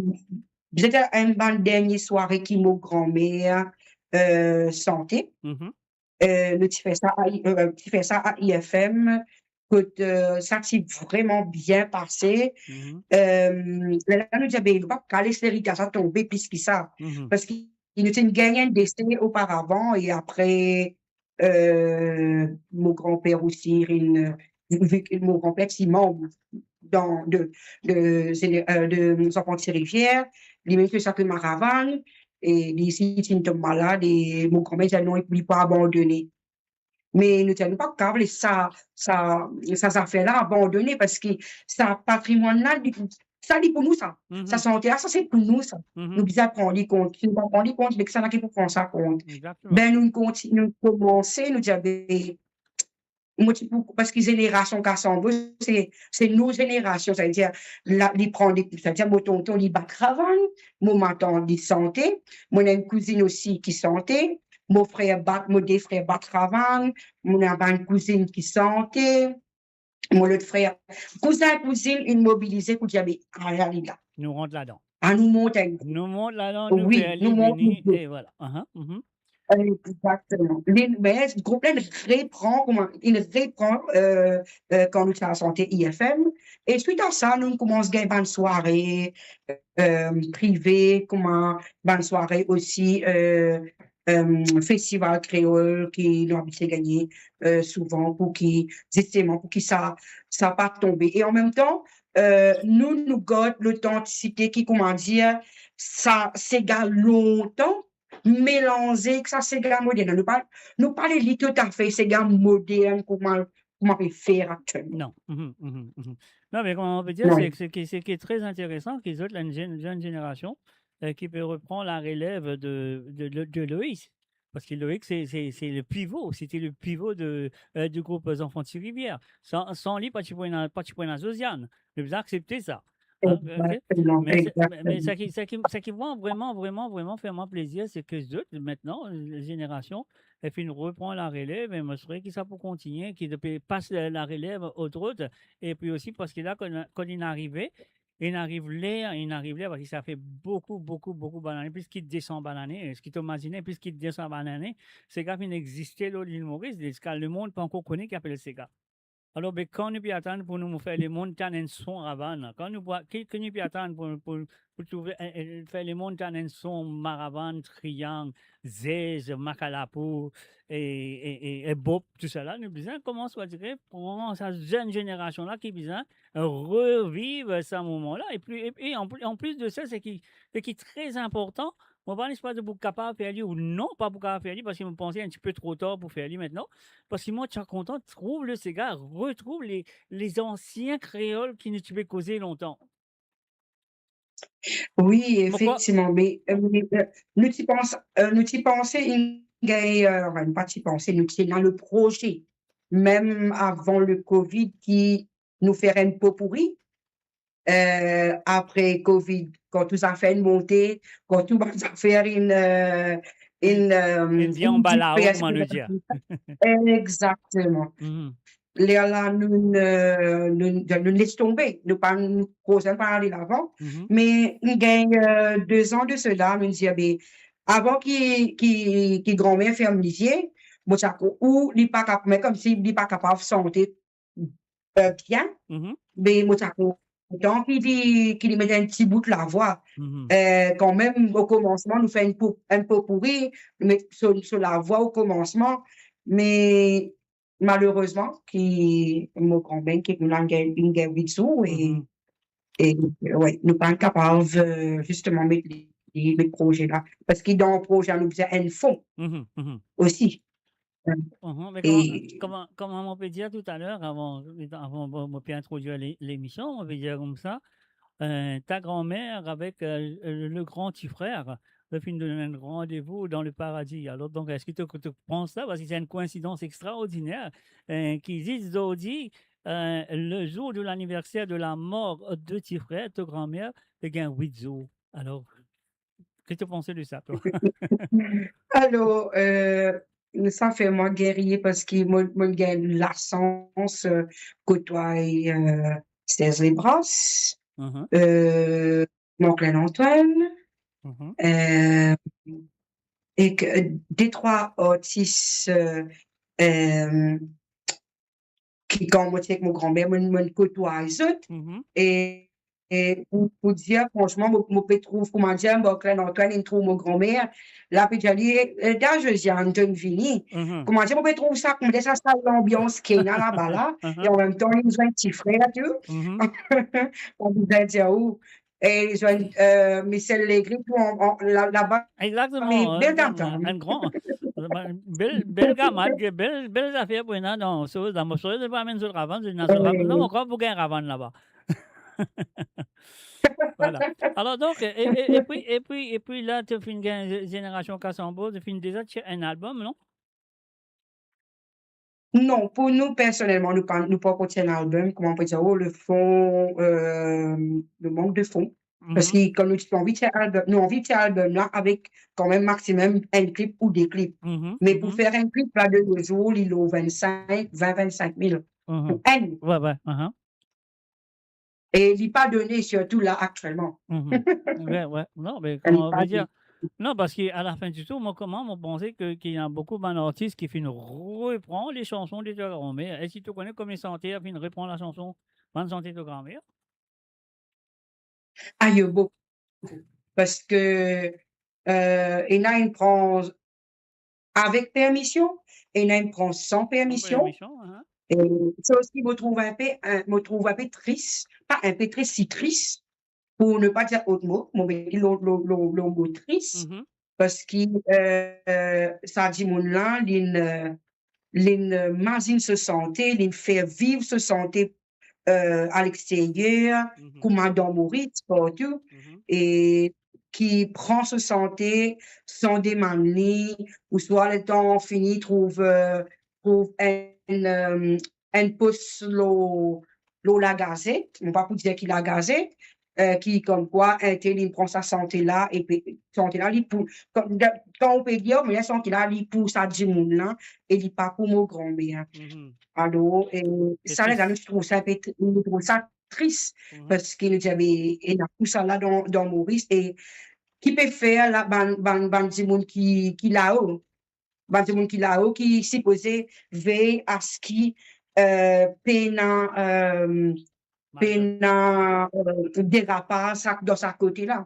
bizin dir enn bann dernie sware ki mo granmer, euh, sante. Mhm. Euh, nou ti fer sa a, euh, ti fer sa a I F M, kot, euh, sa ti vreman bien pase. Mhm. Euh, lerla nou dir, be, nou pa kapav les lerita sa tonbe plis ki sa. Mhm. Parski nou ti gagn enn dese oparavan e apre, euh, mo granper osi, inn, vi ki mo granper ti manm dan, de, de, euh, de Zanfan Ti Rivière, li mem ti sakre Maravann, e li osi ti tom malad, e mo granmer dir non, li pou abandone. Me nou dir, nou pa kapav les sa, sa, sa zafer la abandone, parski sa patrimwann la, li, sa li pou nou sa. Mhm. Sa sante la, sa se pou nou sa. Mhm. Nou bizin pran li kont. Si nou pa pran li kont, be kisannla ki pou pran sa kont? Exactement. Be nou konti-, nou koumanse, nou dir, be, mo ti pou, parski Zenerasyon Kasambo, se, se nou zenerasion, savedir, la, li pran de, savedir, mo tonton, li bat ravann, mo matant, li sante, mo ena enn kouzinn osi ki sante, mo frer bat, mo de frer bat ravann, mo ena bann kouzinn ki sante, mo lot frer, kouzin, kouzinn, inn mobilize pou dir, be, ale, ale la. Nou rant ladan. Anou mont enn group. Nou mont ladan, nou, wi, fer li, nou mont vini, nou group. E vwala. Aha, mhm. Exactement. Li, be, group la, li repran, kouma, li repran, euh, euh, kan nou ti al sante I F M. E suit a sa, nou koumans gagn bann sware, euh, prive, kouma bann sware osi, euh, euh, festival kreol ki nou abitie gagne, euh, souvan pou ki, zisteman, pou ki sa, sa pa tonbe. E an mem tan, euh, nou, nou gard lotantisite ki, kouma dir, sa, sega lontan, melanze ek sa sega modern. Nou pa, nou pa les li toutafe sega modern kouma, kouma pe fer aktielman. Non. Mhm, mhm, mhm. Non, me kouma nou pe dir, non, se, se ki, se ki tre interesan, ki zot, la, enn zenn, zenn zenerasion, euh, ki pe repran la relev de, de, de, de Loïc. Parski Loïc, se, se, se le pivo, se te le pivo de, euh, du group Zanfan Ti Rivière. San, san li, pa ti pou ena, pa ti pou ena Josiane. Nou bizin aksepte sa. Hein, ok? Exactement, exactement. Me sa, me, me sa ki, sa ki, sa ki mwa, vreman, vreman, vreman fer mwa plezir, se ke zot, aster, zenerasion, inn finn repran la relev, e mo swete ki sa pou kontinie, ki zot pe pas la, la relev a dot, e pi osi parski la, kan, kan inn arive, inn ariv ler, inn ariv ler, parski sa fer boukou, boukou, boukou bann ane, plis ki de san bann ane, eski to imazine, plis ki de san bann ane, sega finn existe lor lil Moris, ziska lemond pa ankor kone ki apel sega. Alor, be, kan nou pe atann pou nou fer lemonn tann enn son ravann? Kan nou pou, ki, ki nou pe atann pou, pou, pou trouve, eh, eh, fer lemonn tann enn son maravann, triang, zez, makalapou, e, e, e, e bop, tousala, nou bizin koumans, on va dire, pran sa zenn zenerasion la ki bizin reviv sa moman la. E pi, e, e an pli-, an plis de sa, seki, seki tre inportan, mo pa, nespa, pou kapav fer li ou non, pa pou kapav fer li, parski mo panse enn tipe tro tar pou fer li aster, parski mo ti a kontan trouv le sega, retrouv le, le zansien kreol ki nou ti pe koze lontan. Wi, mo krwar efektivman, me, eh, me, eh, nou ti panse, eh, nou ti panse inn gagn, eh, anfin, nou pa ti panse, nou ti ena le proze, mem avan le covid, ki nou fer enn potpourri. Eh, apre covid, kan tou zafer inn monte, kan tou bann zafer inn, eh, inn, eh, inn dir inn anba dir lao, kouma nou dir. Egzakteman. Mhm. Lerla nou, eh, nou, nou les tonbe, nou pa, nou proze pa ale lavan. Mhm. Me inn gagn, eh, de zan de sela, nou dir, be, avan ki, ki, ki granmer ferm lizie, mo ti a ko-, ou li pa kap-, me koumsi li pa kapav sante, eh, bien, mhm, me mo ti a kontan ki li, ki li met enn ti bout lavwa. Mhm. Eh, kanmem, o komansman, nou fer enn po-, enn potpourri, nou met so, so lavwa o komansman, me malerezman, ki mo granmer, ki nou la gagn, inn gagn wit zour, e, mhm, e, we, nou pa kapav, eh, zisteman met li, met proze la. Parski dan proze la, nou bizin enn fon, mhm, mhm, osi. Mhm, me e kouma, kouma, kouma mo pe dir toutaler, avan, avan mo, mo pe introdwir le, lemision, mo pe dir koumsa, eh, ta granmer avek, eh, le gran ti frer, zot finn donn enn randevou dan le paradi. Alor, donk, eski to, to pans sa, parski se enn koinsidans extraordiner, eh, ki zis zordi, eh, le zour de laniverser de lamor de ti frer, to granmer pe gagn wit zour. Alor, ki to panse de sa, twa? Alor, eh, sa fer mwa geri parski mo, mo gagn lasans, eh, kotway, eh, Serge Lebras, mhm, eh, Marc-Lene Antoine, mhm, eh, ek de trwa artis, eh, eh, ki kan mo ti ek mo granmer, mo, mo kotway zot. Mhm. E, e pou, pou dir fransman, mo, mo pe trouv, kouma dir, Marc-Lene Antoine inn trouv mo granmer, la pe dir li, eh, "Da Josiane, to'nn vini." Mhm. Kouma dir, mo pe trouv sa, kouma dir sa, sa lanbians ki ena laba la, mhm, e anmemtan, li zwenn ti frer tou. Mhm. Mo bizin dir ou, e li zwenn, eh, Michel Legris tou an, an, la, laba. Egzakteman, me bel egzakteman, tantan. Enn gran, bel, bel gamad, bel, bel zafer pou ena dan soz la. Mo swete zot pa amenn zot ravann, zot ena zot ravann. Non, mo krwar pou gagn ravann laba. Vwala. Alor donk, e, e, epi, epi, epi la, to finn gagn ze-, zenerasion Kasambo, to finn deza tir enn albom, non? Non, pou nou, personelman, nou pa, nou pa ankor tir enn albom, kouma nou pe dir, oh, le fon, eh, le mank de fon. Mhm. Parski kan nou ti anvi tir albom, nou anvi tir albom la avek kanmem maximum enn klip ou de klip. Mhm, me pou, mhm, fer enn klip la de no zour, li lor vennsenk, vin, vennsenk mil. Mhm. Pou enn. We, we, aha. E li pa done, sirtou la aktielman. Mhm. We, we. Non, me li kouma pa ve dir, done. Non, parski a la fin di tou, mwa, kouma, mo panse ke, ki ena boukou bann artis ki finn repran le sanson de to granmer. Eski to kone konbien santer finn repran la sanson, bann sanson to granmer? Ayo, boukou. Parski, eh, ena inn pran avek permision, ena inn pran san permision. San permision, aha. E sa osi, mo trouv enpe, eh, mo trouv enpe tris, pa enpe tris, si tris, pou ne pa dir ot mo, mo met li lor, lor, lor, lor mo tris, mhm, parski, eh, sa dimoun la, linn, eh, linn, eh, mazinn so sante, linn fer viv so sante, eh, alexterier, mhm, kouma dan Moris, partou, mhm, e ki pran so sante san demann li, ouswa letan fini trouv, eh, trouv enn, eh, enn post lor, lor lagazet, mo pa pou dir ki lagazet, eh, ki konmkwa entel inn pran sa sante la, epi sante la, li pou, kan, kan ou pe dir, me sante la, li pou sa dimoun la, e li pa pou mo granmer. Mhm. Alor, eh, se sa, tris. Lerla nou trouv sa enpe tr-, nou trouv sa tris, mhm, parski nou dir, me, ena tousala dan, dan Moris, e ki pe fer la, bann, bann, bann dimoun ki, ki lao, bann dimoun ki lao, ki sipoze vey a seki euh, pena, euh, pena, euh, derapaz sa, dan sa kote la.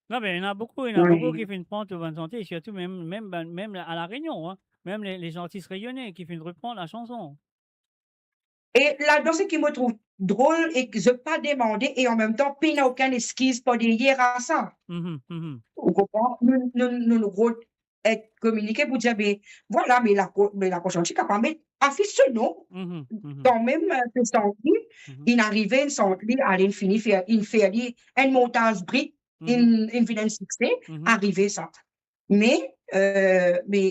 Non, me ena boukou, ena boukou ki finn pran tou bann sante, sirtou mem, mem bann, mem a La Rényon, hein, mem le, le artis reyone ki finn repran lasanson. E ladan, seki mo trouv drol e ki zot pa demande e an mem tan pena okenn eskiz par deryer a sa. Ou konpran? Nou, nou, nou, nou rod et kominike pou dir, be, vwala, me lako-, me lakoz ti kapav met afis so nom. Kanmem, euh, pe sant li, inn arive, inn sant li, ale, inn fini fer, inn fer li enn montaz brik, inn, inn vinn enn sikse, arive sa. Me, euh, me,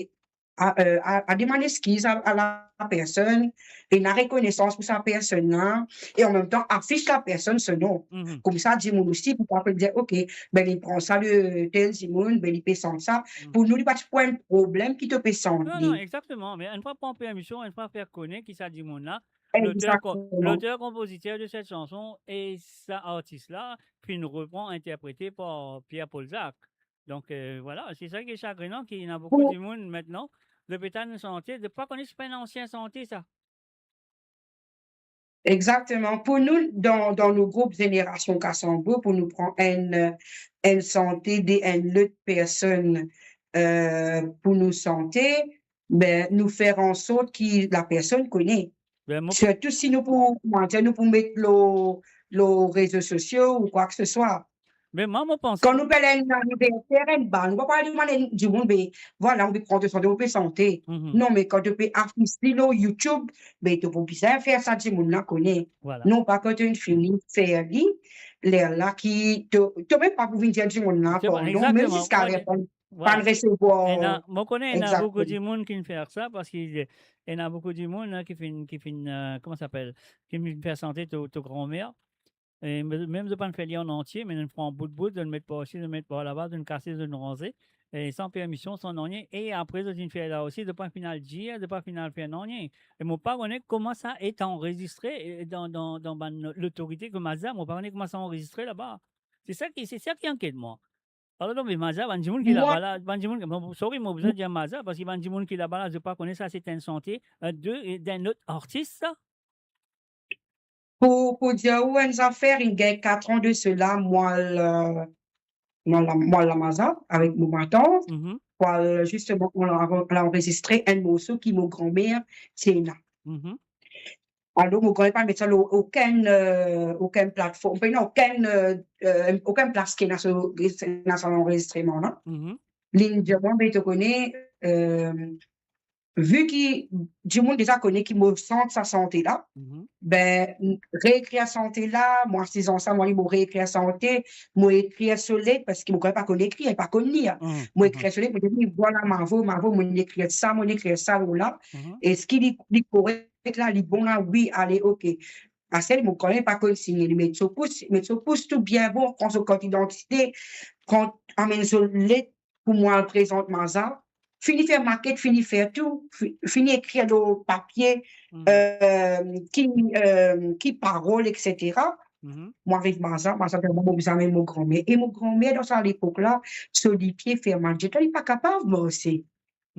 a, euh, a, a demann eskiz a, a la personn, ena rekonesans pou sa personn la, e an mem tan afis la personn so nom. Koumsa dimoun osi pou pa pe dir, ok, be, li pran sa de tel dimoun, be, li pe sant sa. Pou nou, li pa ti pou enn problem ki to pe sant li. Non, non, exakteman. Me enn fwa pran permision, enn fwa fer kone ki sa dimoun la, loter, ko-, loter, konpoziter de set sanson e sa artis la finn repran, interprete par Pierre Paul Jacques. Donk, euh, vwala, se sa ki sagrinan, ki ena boukou dimoun aster, zot pe tann sante, zot pa kone si pa enn ansien sante sa. Exakteman. Pou nou, dan, dan nou group Zenerasion Kasanbo, pou nou pran enn, enn sante de enn lot personn, euh, pou nou sante, be, nou fer ansort ki la personn kone. Be, mo... Sirtou si nou pou, koumadir, nou pou met lor, lor rezo sosio ou kwa ki se swa. Me mwa, mo panse... Kan nou pe al enn aniverser, enn bal, nou pa pou demann enn dimoun, be, vwala, mo pe pran to sante, mo pe sante. Non, me kan to pe afis li lor YouTube, be, to pou bizin fer sa dimoun la kone. Vwala. Non pa kan to finn fini fer li, lerla ki to, to mem pa pou vinn dir dimoun la, pardon, mem ziska reponn, pa resevwar. Ena, mo kone ena boukou dimoun ki finn fer sa, parski ena boukou dimoun, hein, ki finn, ki finn, euh, kouma sa apel, ki finn fer sante to, to granmer. E me-, mem zot pa finn fer li an antie, me zot pran bout bout, zot met par isi, zot met par laba, zot kase, zot ranze, e san permision, san nanye, e apre zot inn fer la osi, zot pa finn al dir, zot pa finn al fer nanye. E mo pa kone kouma sa et anrezistre, e, dan, dan, dan bann lotorite kouma sa, mo pa kone kouma sa anrezistre laba. Se sa ki, se sa ki inkiet mwa. Alor, non, me maza, bann dimoun ki laba la, bann dimoun ki, bon, sorry, mo bizin dir maza, parski bann dimoun ki laba la, zot pa kone sa se enn sante, euh, de, euh, d'enn lot artis, sa. Pou, pou dir ou enn zafer, inn gagn kat an de sela, mwa al, euh, mwa al, mwa al Lamaza avek mo matant, pou al, zisteman, nou al, nou al anrezistre enn morso ki mo granmer ti ena. Alor, mo granmer pa met sa lor okenn, euh, okenn platform, pe ena okenn, euh, euh, okenn plas ki ena so, ena so anrezistreman la. Linn dir mwa, be to kone, euh, vi ki dimoun deza kone ki mo sant sa sante la, be, reekrir sante la, mo asiz ansam, mo li, mo reekrir sante, mo ekrir so let, parski mo granmer pa konn ekrir, pa konn lir. Mo ekrir so let, mo dir, vwala, mavo, mavo, mo ekrir sa, mo ekrir sa, vwala. Eski li, li korek la, li bon la? Wi, ale, ok. Aster mo granmer pa konn sign, li met so pous, met so pous tou bien bon, pran so kart idantite, pran, amenn so let pou mwa al prezant maza, fini fer maket, fini fer tou, fi-, fini ekrir lor papie, euh, ki, euh, ki parol, et cetera. Mo ariv maza, maza dir mwa, mo bizin amenn mo granmer. E mo granmer, dan sa lepok la, so lipie fer mal, li pa kapav marse.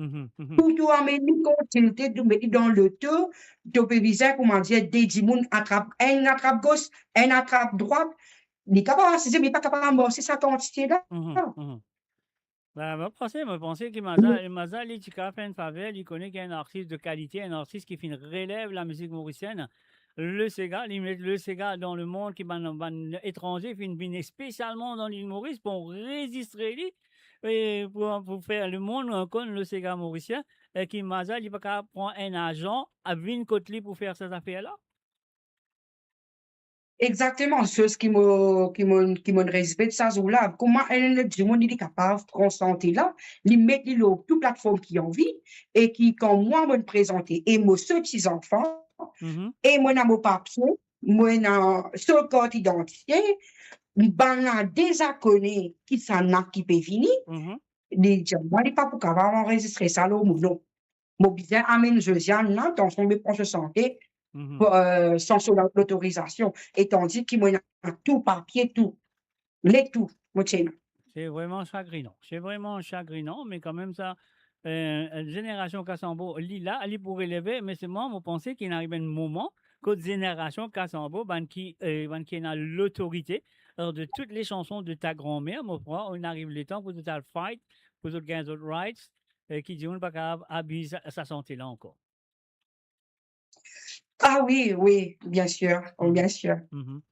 Pou to amenn li, kan to met li dan loto, to pe bizin, koumadir, de dimoun atrap, enn atrap gos, enn atrap drwat, li kapav asize, me li pa kapav marse sa kantite la. Ben, mo panse, mo panse ki maza, maza, li ti kapav fer enn faver, li kone ki enn artis de kalite, enn artis ki finn relev lamizik morisienn. Le sega, li met le sega dan lemond, ki bann, bann etranze finn vinn spesialman dan Lil Moris pou anrezistre li, e pou, pou fer lemond konn le sega morisien, e ki maza, li pa kapav pran enn azan, a vinn kot li pou fer sa zafer la. Exakteman, soz ki mo, ki mo, ki mo respekte sa zour la. Kouma enn dimoun li, li kapav pran sante la, li met li lor tou platform ki anvi, e ki kan mwa mo prezante, e mo so ti zanfan, e mo ena mo papie, mo ena so kart idantite, bann la deza kone kisannla ki pe vini, li dir mwa, li pa pou kapav anrezistre sa lor mo nom. Mo bizin amenn Josiane la, tansion, mo pran so sante, euh, san so lotorizasion, e tandi ki mo ena tou papie, tou, letou, mo ti ena. Se vreman sagrinan. Se vreman sagrinan, me kanmem sa, eh, zenerasion Kasambo, li la, li pou releve, me selman, mo panse ki inn ariv enn moman, kot zenerasion Kasambo, bann ki, eh, bann ki ena lotorite, alor, de tout le sanson de ta granmer, mo krwar, inn ariv letan pou zot al fight, pou zot gagn zot rights, eh, ki dimoun pa kapav abiz sa, sa sante la ankor. Ah wi, wi, bien sir, oh, bien sir. Mhm.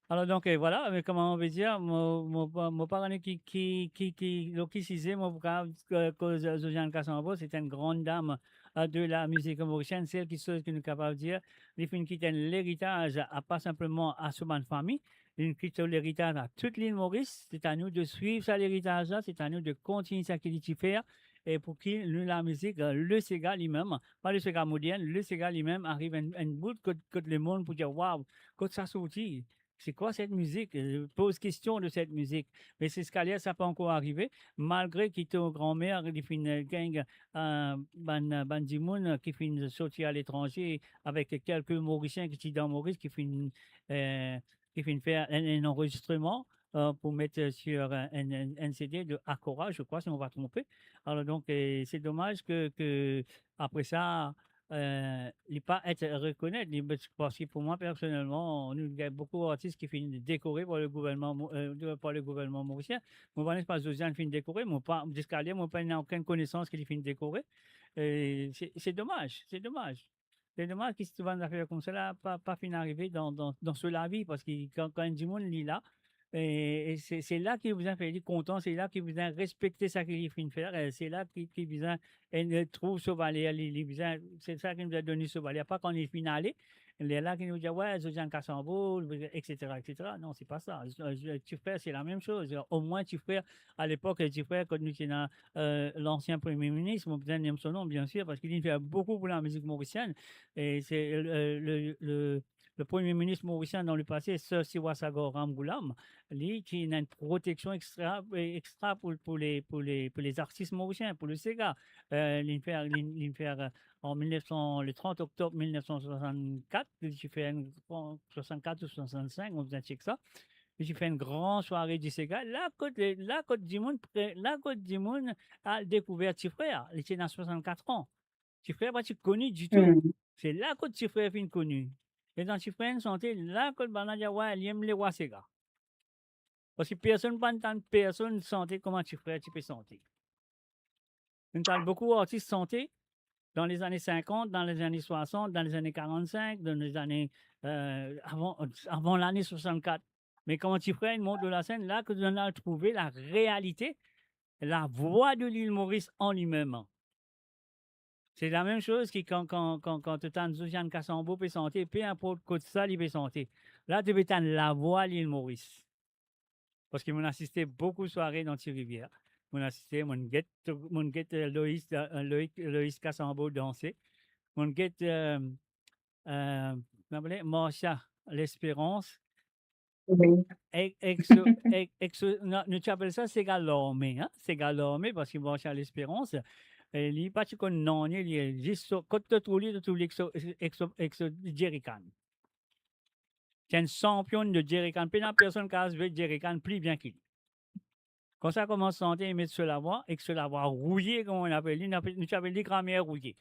Alor, donk, eh, vwala, me kouma on ve dir, mo, mo pa, mo pa kone ki, ki, ki, ki, lor ki size, mo pou kapav, eh, koz Josiane Kasambo, se enn gran dam, eh, de la mizik morisienn, sel kiksoz ki nou kapav dir, li finn kit enn leritaz, a pa sinpleman a so bann fami, li kit so leritaz a tout lil Moris, se a nou de swiv sa leritaz la, se a nou de kontign seki li ti fer, e pou ki nou lamizik, eh, le sega limem, pa le sega modern, le sega limem ariv enn, enn bout kot, kot lemonn pou dir, "Waw, kot sa sorti? C'est quoi cette musique?" Eh, poz kestion de set mizik. Me ziska ler sa pa ankor arive, malgre ki to granmer, li finn, eh, gagn, eh, bann, bann dimoun ki finn sorti aletranze, avek kelke Morisien ki ti dan Moris, ki finn, eh, ki finn fer enn, enn anrezistreman, eh, pou met, eh, sur, eh, enn, enn, enn C D de Akora, je crois, si mo pa tronpe. Alor, donk, eh, se domaz ke, ke apre sa, eh, li pa et rekonet, li, parski pou mwa, personelman, nou gagn boukou artis ki finn dekore par le gouvernman mo-, eh, de, par le gouvernman morisien. Mo pa kone si Josiane finn dekore, mo pa, ziska ler, mo pa ena okenn konesans ki li finn dekore. E se, se domaz, se domaz. Se domaz ki si bann zafer koumsa la pa, pa finn arive dan, dan, dan so lavi, parski kan, kan enn dimoun li la, e, e se, se la ki bizin fer li kontan, se la ki bizin respekte seki li finn fer, e se la ki, ki bizin, e, trouv so valer, li, li bizin, se sa ki bizin donn li so valer. Pa kan li finn ale, lerla ki nou dir, "Wey, Josiane Kasambo, et cetera, et cetera." Non, se pa sa. Eh, eh, Tifrer, se lamem soz. Omwin Tifrer, a lepok, eh, Tifrer, kot nou ti ena, eh, lansien Premie Minis, mo bizin nom so nom, bien sir, parski li fer boukou pou lamizik morisienn. E se, eh, le, le, le Premie Minis morisien dan lepase, Sir Siwa Sagar Ramgoolam, li ti ena enn proteksion extra, eh, extra pou, pou le, pou le, pou lezartis morisien, pou le sega. Eh, li fer, li, li fer, eh, an mil nef san, le trant oktob mil nef san swasannkat, li ti fer enn gran, swasannkat ou swasannsenk, mo bizin chek sa. Li ti fer enn gran sware di sega. La kot, la kot dimoun pre-, la kot dimoun al dekouver Tifrer, li ti ena swasannkat an. Tifrer pa ti koni ditou. Hmm. Se la kot Tifrer finn koni. Letan Tifrer inn sante, la kot bann la dir, "Wey, li enn lerwa sega." Parski personn pa tann personn sante kouma Tifrer ti pe sante. Nou tann boukou artis sante dan lezane sinkant, dan lezane swasant, dan lezane karannsenk, dan lezane, eh, avan, avan lane swasannkat. Me kouma Tifrer inn mont lor lasenn, la ki nou al trouve larealite, lavwa de lil Moris an limem. Se lamem soz ki kan, kan, kan, kan to tann Josiane Kasambo pe sante, pe inport kot sa li pe sante. La, to pe tann lavwa lil Moris. Parski mo'nn asiste boukou sware dan Ti Rivier. Mo'nn asiste, mo'nn get, mo'nn get, eh, Lois, eh, Lois, Lois Kasambo danse. Mo'nn get, eh, eh, kouma apel li, Marcia Lesperance. Wi. Ek, ek so, ek, ek so, nou, nou ti apel sa sega larme, hein? Sega larme, parski Marcia Lesperance, eh, li pa ti konn nanye, li zis so, kot to trouv li, to trouv li ek so, ek so, ek so jerrycan. Ti enn sanpion de jerrycan. Pena personn kapav zwe jerrycan pli bien ki li. Kan sa koumans sante, li met so lavwa, ek so lavwa rouye, kouma nou apel li, nou apel, nou ti apel li Granmer Rouye.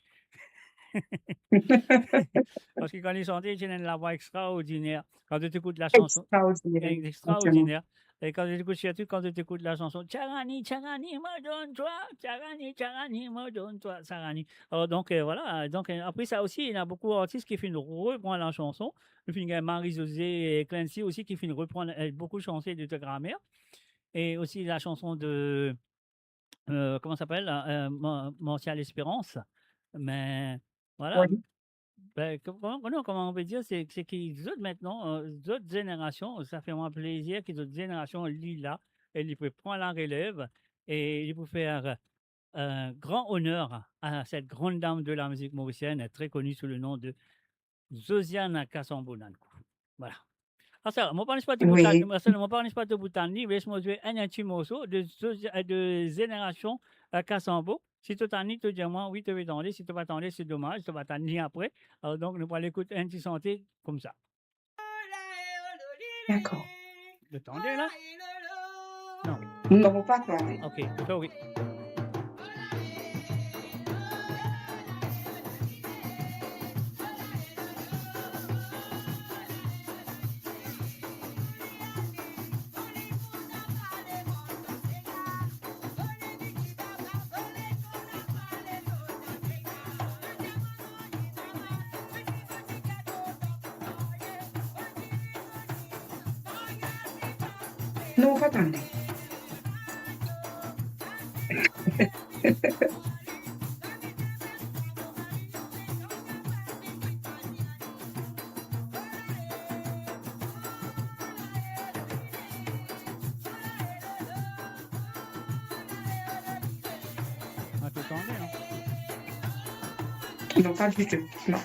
Parski kan li sante, li ti ena enn lavwa extraordiner. Kan to ekout lasanson, extraordiner. Extraordiner. E kan to ekout, sirtou kan to ekout lasanson, "Tiarani, tiarani, mo donn twa, tiarani, tiarani, mo donn twa, tiarani." Alor, donk, eh, vwala. Donk, eh, apre sa osi, ena boukou artis ki finn repran lasanson. Nou finn gagn Marie-Josée, eh, Clancy osi ki finn repran, eh, boukou sanson de Granmer. E osi lasanson de, eh, kouma sa apel, eh, Mar-, Marcia Lesperance. Me, vwala. Wi. Ben, ko-, kouma, kouma, kouma on pe dir, se, se ki zot aster, eh, zot zenerasion, sa fer mwa plezir ki zot zenerasion li la, e li pou pran larelev, e li pou fer, eh, gran oner a cette grande dame de la musique mauricienne, très connue sous le nom de Josiane Kasambo Nankou. Vwala. Asa, mo pa kone si to pou tann, wi, asa, mo pa kone si to pou tann li, les mo zwe enn, enn ti morso de, de, de zenerasion, eh, Kasambo. Si to tann li, to dir mwa, wi, to pe tande. Si to pa tande, se domaz, to va tann li apre. Alor, donk, nou pou al ekout enn ti sante koumsa. Dakor. To tande la? Non. Non, mo pa tande. Ok, sorry. Non, pa tann li. Ah, to tande, non? Non, pa ditou, non.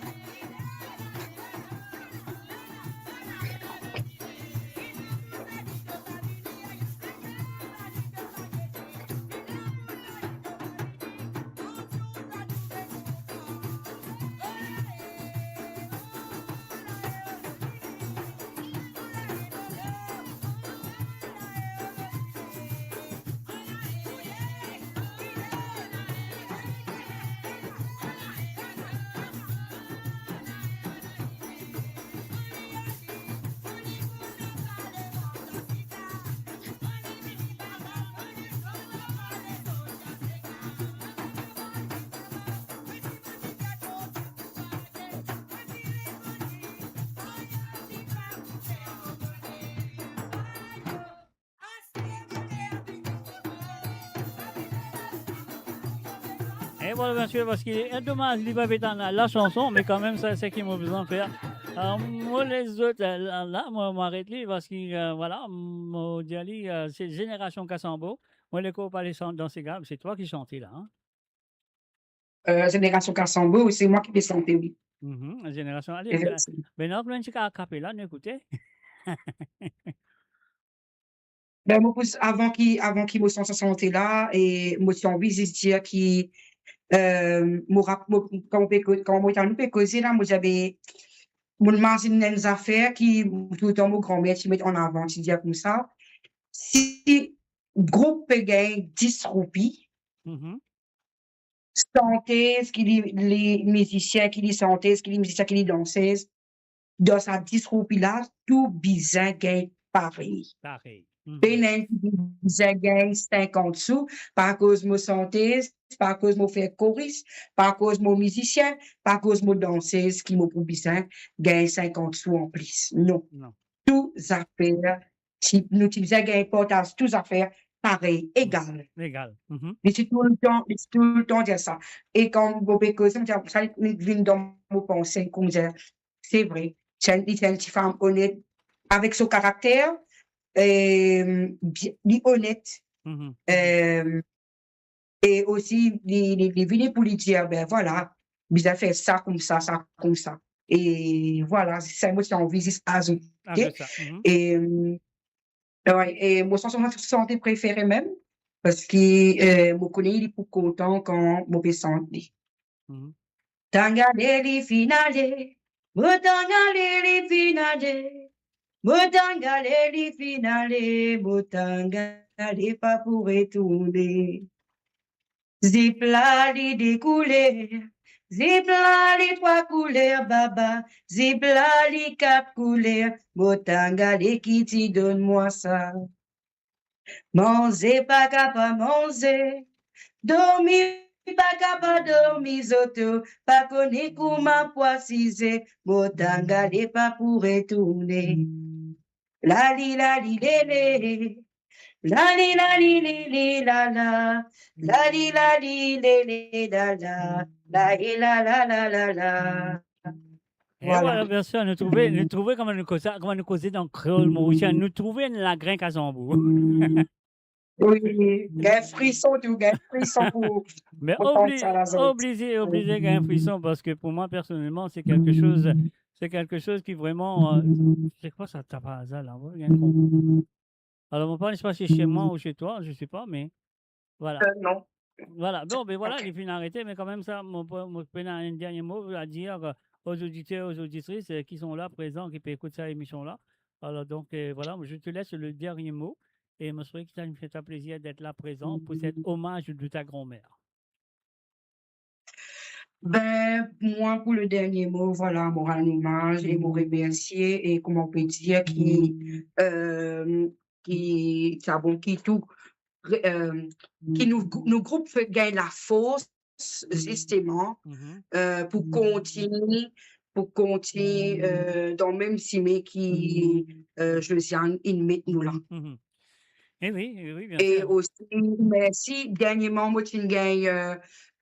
E vwala, bien sir, parski, e, domaz, li pa pe tann la sanson, me kanmem, sa, seki mo bizin fer. Ah, mo les zot, eh, la, la, mo, mo aret li, parski, eh, vwala, mo dir li, eh, se Génération Casambo. Mo lekor pa le san-, dan sega, se twa ki sante la, hein? Eh, Génération Casambo, se mwa ki pe sante, wi. Mhm, Génération, ale, eh, eh, ben, nou, nou ti a kapela, nou ekoute. Ben, mo pou, avan ki, avan ki mo sanson sante la, e mo ti anvi zis dir ki, eh, mo rap-, mo, kan mo pe ko-, kan mo, nou pe koze la, mo dir, be, mo mazinn enn zafer ki toultan mo granmer ti met an avan, ti dir koumsa, si group pe gagn dis roupi, mhm, santez ki li, li mizisien, ki li santez, ki li mizisien, ki li dansez, dan sa dis roupi la, tou bizin gagn parey. Parey. Mhm. Pena enn ki bizin gagn sinkant sou, pa koz mo santez, pa koz mo fer koris, pa koz mo mizisien, pa koz mo dansez ki mo pou bizin gagn sinkant sou anplis. Non. Non. Tou zafer, ti, nou ti bizin gagn partaz tou zafer parey, egal. Egal. Mhm. Li ti toultan, li ti toultan dir sa. E kan mo pe koze, mo dir, sa li vinn dan mo panse, koumsa, se vre. Se enn, li se enn tifam onet, avek so karakter, eh, bi-, li onet. Mhm. Eh, e osi, li, li, li vini pou li dir, be vwala, bizin fer sa koumsa, sa koumsa. E vwala, sa mo ti anvi zis azoute. Azout sa, mhm. E, wi, e mo sanson sante prefere mem, parski, eh, mo kone li pou kontan kan mo pe sant li. Mhm. Tangale li finn ale, mo tangale li finn ale, mo tangale li finn ale, mo tangale pa pou retourne. Zip la li de kouler, zip la li trwa kouler, baba, zip la li kat kouler, mo tangale ki ti donn mwa sa. Manze pa kapav manze, dormi pa kapav dormi, zoto pa kone kouma pou asize, mo tangale pa pou retourne. Lali, lali, lele, lali, lali, lele, lala, lali, lali, lele, lala, la, e, la, la, la, la, la. E vwala. Vwala, bien sir, nou trouve, nou trouve kouma nou koze, kouma nou koze dan kreol morisien, nou trouve enn lagrin Kazanbo. Wi, gagn frison, tou gagn frison pou, me pou tant obli-, sa, lazot. Oblize, oblize gagn frison, parski pou mwa, personelman, se kelke soz, se kelke soz ki vreman, eh, se kwa sa, ta par azar la? Wi, gagn frison. Alor, mo pa kone si se mwa ou se twa, je sais pas, mais voilà. Euh, non. Voilà. Bon, ben voilà, li finn arete, me kanmem sa, mo, mo pena enn dernie mo a dir, euh, aux auditeurs, aux auditrices, euh, qui sont là, présents, ki pe ekout sa emision la. Alors donc, euh, voilà, je te laisse le dernier mot. Et mo swete ki sa inn fer twa plezir d'être là présent pour cet hommage de ta grand-mère. Ben, mwa, pou le dernie mo, vwala, mo rann omaz e mo remersie, e kouma ou pe dir ki, euh, ki, sa bon, ki tou, euh, ki nou, nou group fer gagn lafors, zisteman, euh, pou kontinie, pou kontinie, euh, dan mem simin ki, euh, Josiane inn met nou la. Eh oui, eh oui, bien sûr. E osi, mersi, dernieman, mo ti gagn, euh,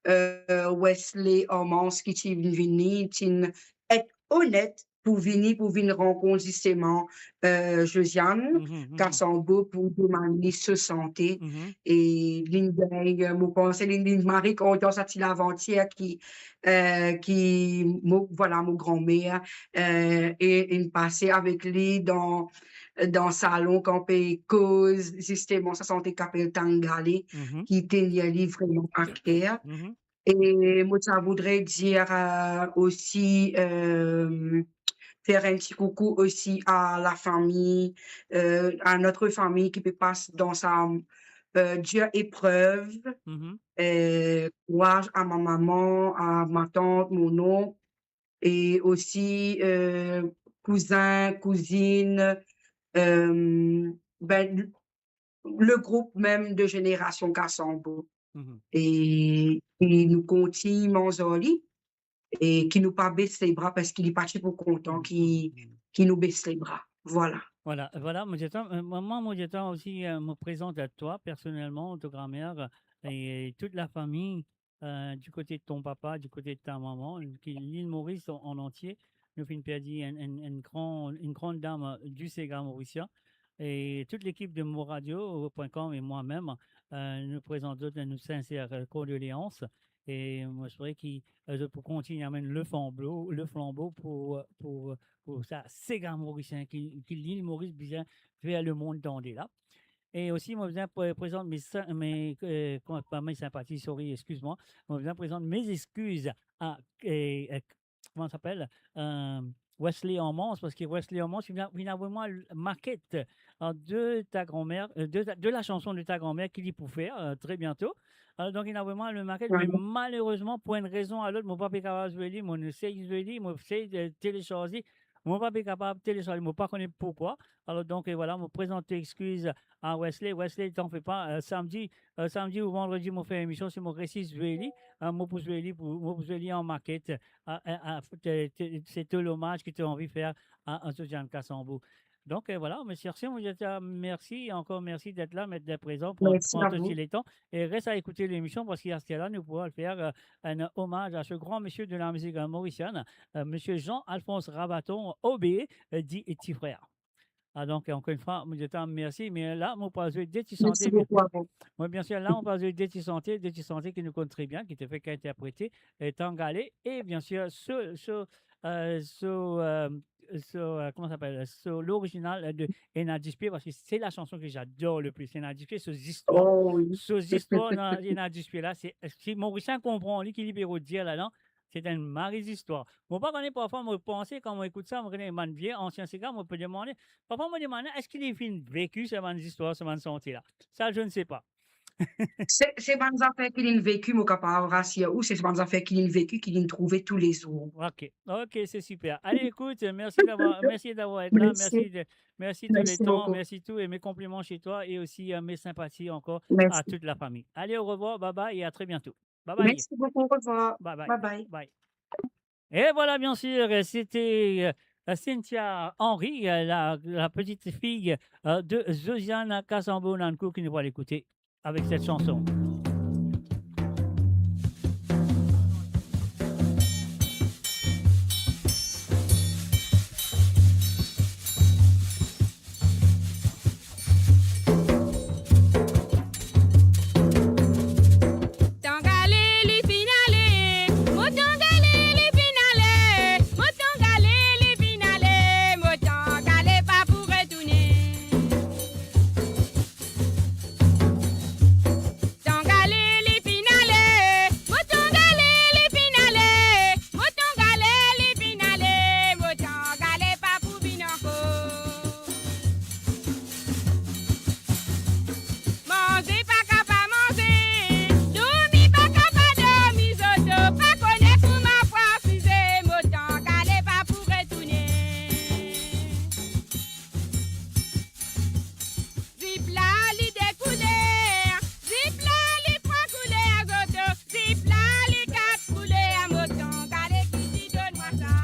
euh, Wesley Armance ki ti vinn vini, ti et onet pou vini, pou vinn rankont zisteman, euh, Josiane Casambo pou demann li so sante. E li gagn, mo panse li, li mari kontan sa ti lavantir ki, euh, ki mo, vwala, mo granmer, euh, e inn pase avek li dan, dan salon kan pe koz zisteman sa sante ki apel Tangale, ki tenir li vreman a ker. E mo, sa voudre dir, euh, osi, euh, fer enn ti koukou osi a la fami, euh, a notre famille ki pe pas dan sa, euh, dir eprev. Euh, kouraz a ma mama, a ma tant, mon onk, e osi, euh, kouzin, kouzinn, euh, ben, le group mem de Génération Casambo. E, e nou kontign manz ar li, e ki nou pa bes lebra, parski li pa ti pou kontan ki, ki nou bes lebra. Vwala. Vwala, vwala, mo ti atann, euh, mwa, mo ti atann osi, euh, mo prezant a twa personelman, to granmer, e tout la fami, euh, du kote de ton papa, du kote de ta mama, ki Lil Moris an, an antie, nou finn perdi enn, enn, enn gran, enn gran dam, euh, du sega morisien. E tout lekip de Mo Radio point com e mwa mem, euh, nou prezant zot nos sinser, euh, kondoleans. E mo espere ki, euh, zot pou kontign amenn le flanbo, le flanbo pou, pou, pou sa sega morisien ki, ki Lil Moris bizin fer lemond tande la. E osi, mo bizin pre-, prezant mes sin-, mes, euh, kouma, pa mes sinpati, sorry, exkiz mwa. Mo bizin prezant mes exkiz a, euh, euh, kouma li apel, euh, Wesley Armance, parski Wesley Armance, li vinn, vinn avoy mwa l-, maket, euh, de ta granmer, euh, de ta, de la chanson de ta grand-mère ki li pou fer, euh, tre biento. Alor, donk, li inn avoy mwa le maket, me malerezman, pou enn rezon a lot, mo pa pe kapav zwe li, mo inn esey zwe li, mo esey, euh, telesarz li, mo pa pe kapav telesarz li, mo pa kone poukwa. Alor, donk, e vwala, mo prezant exkiz a Wesley. Wesley, t'en fais pas, euh, samdi, euh, samdi ou vandredi, mo fer emision, si mo resi zwe li, euh, mo pou zwe li pou, mo pou zwe li an maket, a, a, a, te, te, se to lomaz ki to anvi fer a, a Josiane Casambo. Donk, euh, vwala, mo ti res, mo dir a twa mersi, ankor mersi d'être là, d'être présent, pran, pran to ti letan. E res a ekoute lemision, parski aster la, nou pou al fer, euh, enn omaz a se gran misie de la mizik, euh, morisienn, euh, misie Jean-Alphonse Rabaton, O B, euh, di Ti Frer. Ah, donk, ankor enn fwa, mo dir a twa mersi, me la, mo pou al zwe de ti sante. Mersi boukou a vou. Wi, bien sir, la, mo pou al zwe de ti sante, de ti sante ki nou konn tre bien, ki ti fek interprete, euh, Tangale, e bien sir, so, so, euh, so, euh, so, euh, comment ça s'appelle, so lorizinal, euh, de Ena Dispie, parski se la chanson que j'adore le plus, Ena Dispie, so zistwar. Oh wi. So zistwar dan Ena Dispie la, se, si Morisien konpran li, ki li pe dir ladan, se enn mari zistwar. Mo pa kone, parfwa mo panse, kan mo ekout sa, mo kone bann vie, ansien sega, mo pe demande, parfwa mo demande, eski li finn veki sa bann zistwar, sa bann sante la? Ça, je ne sais pas. Se, se bann zafer ki li'nn veki, mo kapav rasir ou, se bann zafer ki li'nn veki, ki li'nn trouve toulezour. Ok, ok, c'est super. Allez, écoute, merci d'avoir, merci d'avoir été là, merci de, merci de le temps, merci tout, et mes compliments chez toi, et aussi, euh, mes sympathies encore à toute la famille. Allez, au revoir, bye bye, et à très bientôt. Bye bye. Merci beaucoup, au revoir. Bye bye. Bye bye. Bye. Et voilà, bien sûr, c'était, euh, Cynthia Henry, euh, la, la petite fille, euh, de Josiane Casambo Nankou ki nou pou al ekoute avec cette chanson. Tangale li finn ale, mo Tangale li finn ale, mo Tangale li finn ale, mo Tangale pa pou retourne. Tangale li finn ale, mo Tangale li finn ale, mo Tangale li finn ale, mo Tangale pa pou vinn ankor. Manze pa kapav manze, dormi pa kapav dormi, zoto pa kone kouma pou asize, mo Tangale pa pou retourne. Zip la li de kouler, zip la li trwa kouler, zoto, zip la li kat kouler, mo Tangale ki ti donn mwa sa.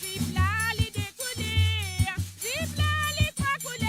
Zip la li de kouler, zip la li trwa kouler,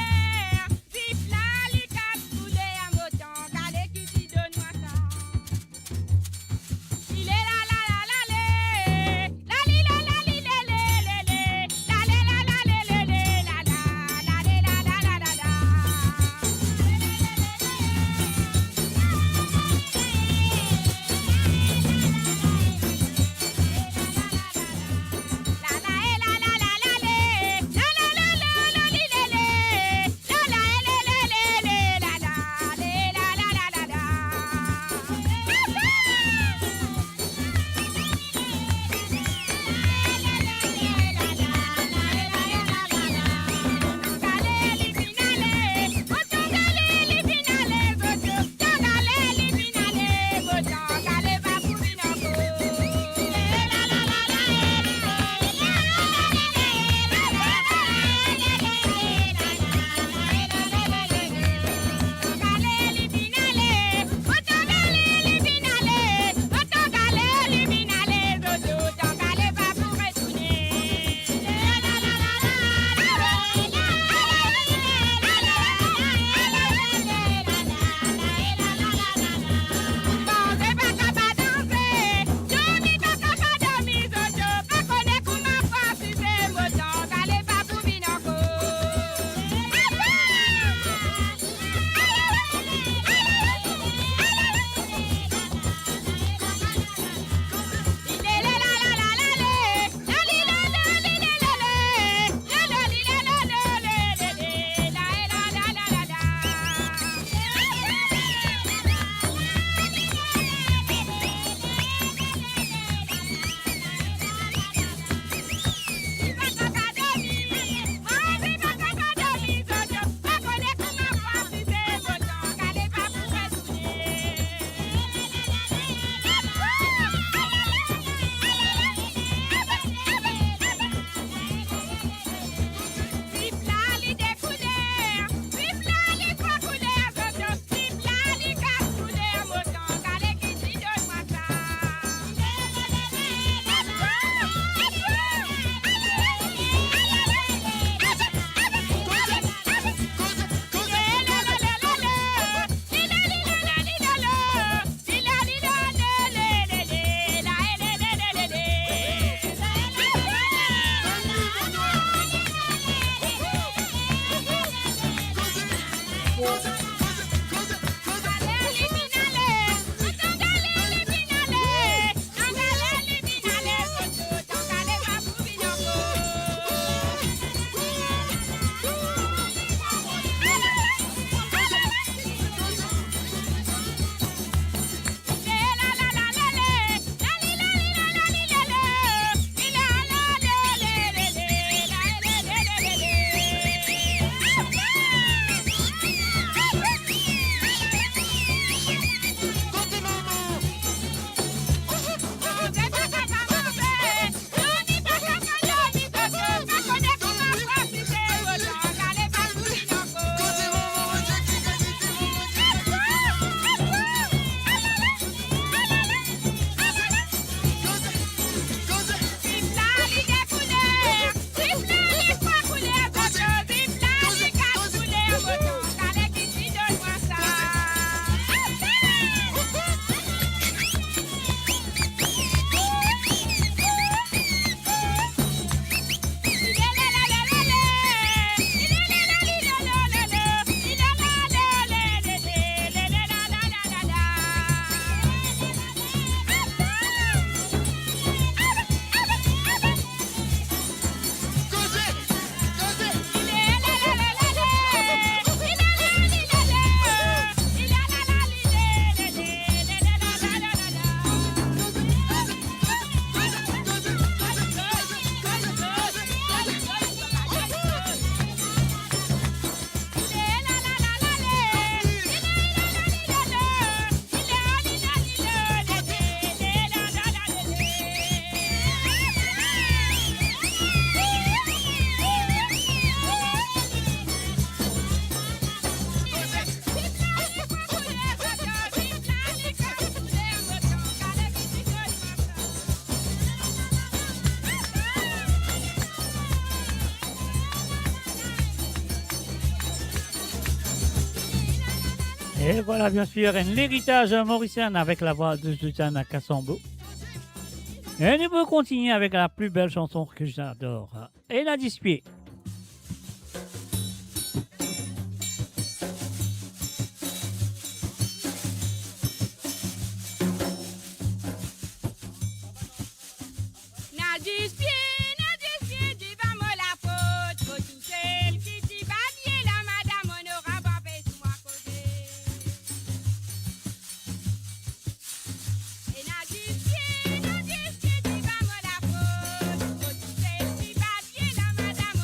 Et voilà, bien sûr, un héritage mauricien avec la voix de Suzanne Casambo. Et nous pouvons continuer avec la plus belle chanson que j'adore, Ena dis pie. Na dis pie, na dis pie divan mo lafot, mo tousel ki ti bat vie lamadam onorab, anpes mwa koze. Ena dis pie, na dis pie divan mo lafot, mo tousel ki bat vie lamadam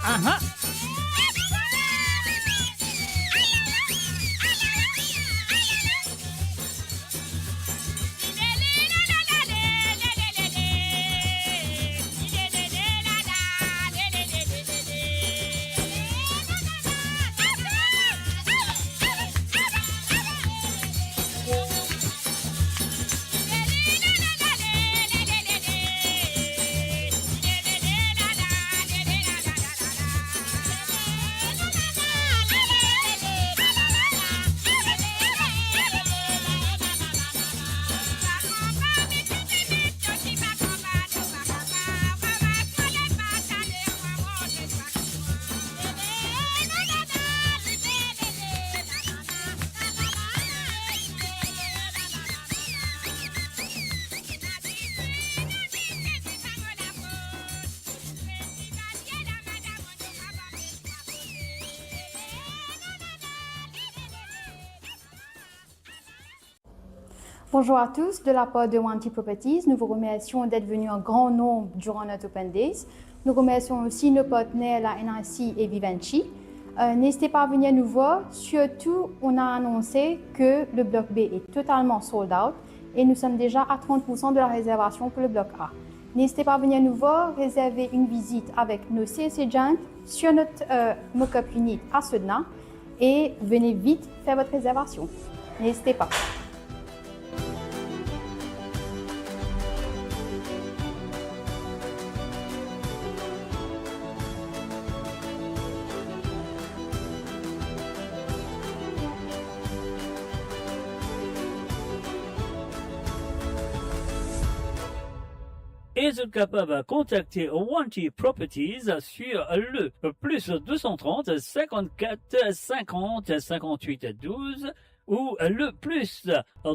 Aha. Bonjour à tous, de la part de Wanty Properties, nous vous remercions d'être venus en grand nombre durant notre Open Days. Nous remercions aussi nos partenaires, la N I C et Vivendi. Euh, n'hésitez pas à venir nous voir. Surtout, on a annoncé que le bloc B est totalement sold out et nous sommes déjà à trente pour cent de la réservation pour le bloc A. N'hésitez pas à venir nous voir, réserver une visite avec nos sales agents sur notre, euh, mock-up unit à Sedna et venez vite faire votre réservation. N'hésitez pas. E zot kapav kontakte Wanty Properties sur le plus deux cent trente, cinquante-quatre, cinquante, cinquante-huit, douze ou le plus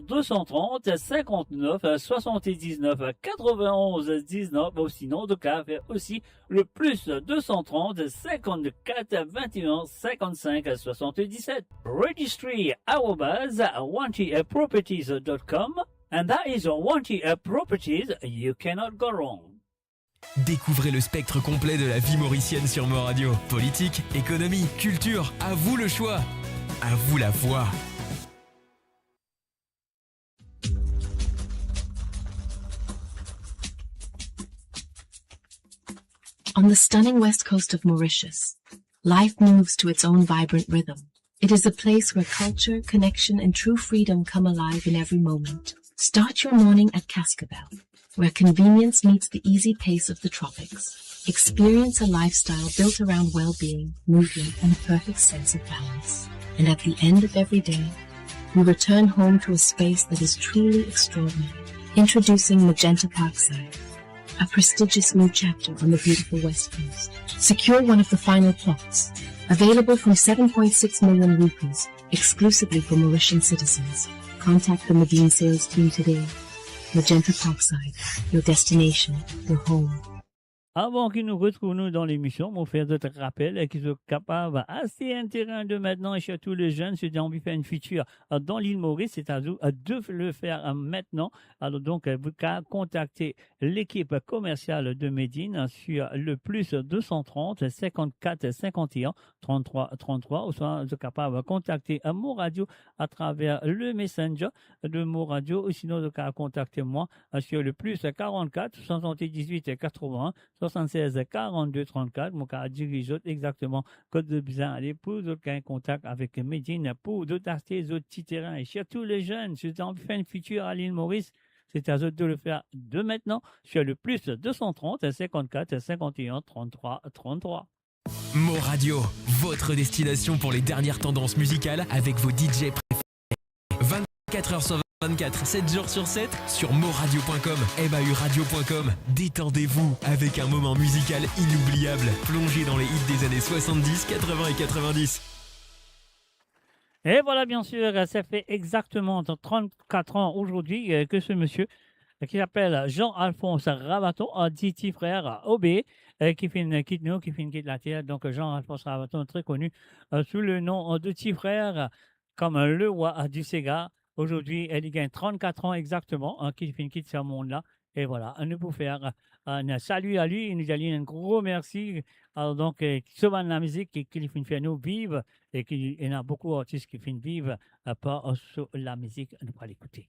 deux cent trente, cinquante-neuf, soixante-dix-neuf, quatre-vingt-onze, dix-neuf, ou sinon, zot kapav fer osi le plus deux cent trente, cinquante-quatre, vingt et un, cinquante-cinq, soixante-dix-sept. Registry arobase wanty properties dot com, and that is Wanty Properties, you cannot go wrong. Découvrez le spectre complet de la vie mauricienne sur Mo Radio. Politique, économie, culture, à vous le choix. À vous la voix. On the stunning west coast of Mauritius, life moves to its own vibrant rhythm. It is a place where culture, connection, and true freedom come alive in every moment. Start your morning at Cascabel, where convenience meets the easy pace of the tropics. Experience a lifestyle built around well-being, movement, and a perfect sense of balance. And at the end of every day, we return home to a space that is truly extraordinary. Introducing Magenta Parkside, a prestigious new chapter on the beautiful West Coast. Secure one of the final plots, available from seven point six million rupees, exclusively for Mauritian citizens. Contact the Medin sales team today. Magenta Parkside, your destination, your home. Avan ki nou retrouv nou dan lemision, mo fer zot rapel ki zot kapav aste enn terin de mintnan, e sirtou le zenn, si zot anvi fer enn fitir dan Lil Moris, se a zot de le fer mintnan. Alor donk, zot kapav kontakte lekip komersial de Medin sur le plus deux cent trente, cinquante-quatre, cinquante et un, trente-trois, trente-trois, ouswa zot kapav kontakte Mo Radio atraver le Messenger de Mo Radio, ou sinon zot kapav kontakte mwa sur le plus quarante-quatre, soixante-dix-huit, quatre-vingts, soixante-seize, quarante-deux, trente-quatre. Mo kapav diriz zot exakteman kot zot bizin ale pou zot gagn kontak avek Medin, pou zot aste zot ti terin. E sirtou le zenn, si zot anvi fer enn fitir a Lil Moris, se a zot de le fer de mintnan sur le plus deux cent trente, cinquante-quatre, cinquante et un, trente-trois, trente-trois. Mo Radio, votre destination pour les dernières tendances musicales avec vos D J préférés. Vingt-quatre heures sur vingt-quatre, sept jours sur sept, sur mo radio point com, M A U radio point com. Détendez-vous avec un moment musical inoubliable. Plongez dans les hits des années soixante-dix, quatre-vingts et quatre-vingt-dix. Et voilà, bien sûr, ça fait exactement trente-quatre ans aujourd'hui, euh, que ce monsieur, euh, qui s'appelle Jean-Alphonse Ravaton, a dit Ti Frer Obé, euh, ki finn kit nou, ki finn kit later. Donc, Jean-Alphonse Ravaton, très connu, euh, sous le nom, euh, de Ti Frer, comme, euh, le roi, euh, du séga. Aujourd'hui, euh, li gagn trente-quatre ans exactement, hein, ki finn kit sa mond-la. E vwala, nou pou fer, eh, enn sali a li, nou dir li enn gro mersi. Alor donk, eh, so bann lamizik ki, ki li finn fer nou viv, e ki ena boukou artis ki finn viv, eh, par so lamizik, nou pou al ekoute.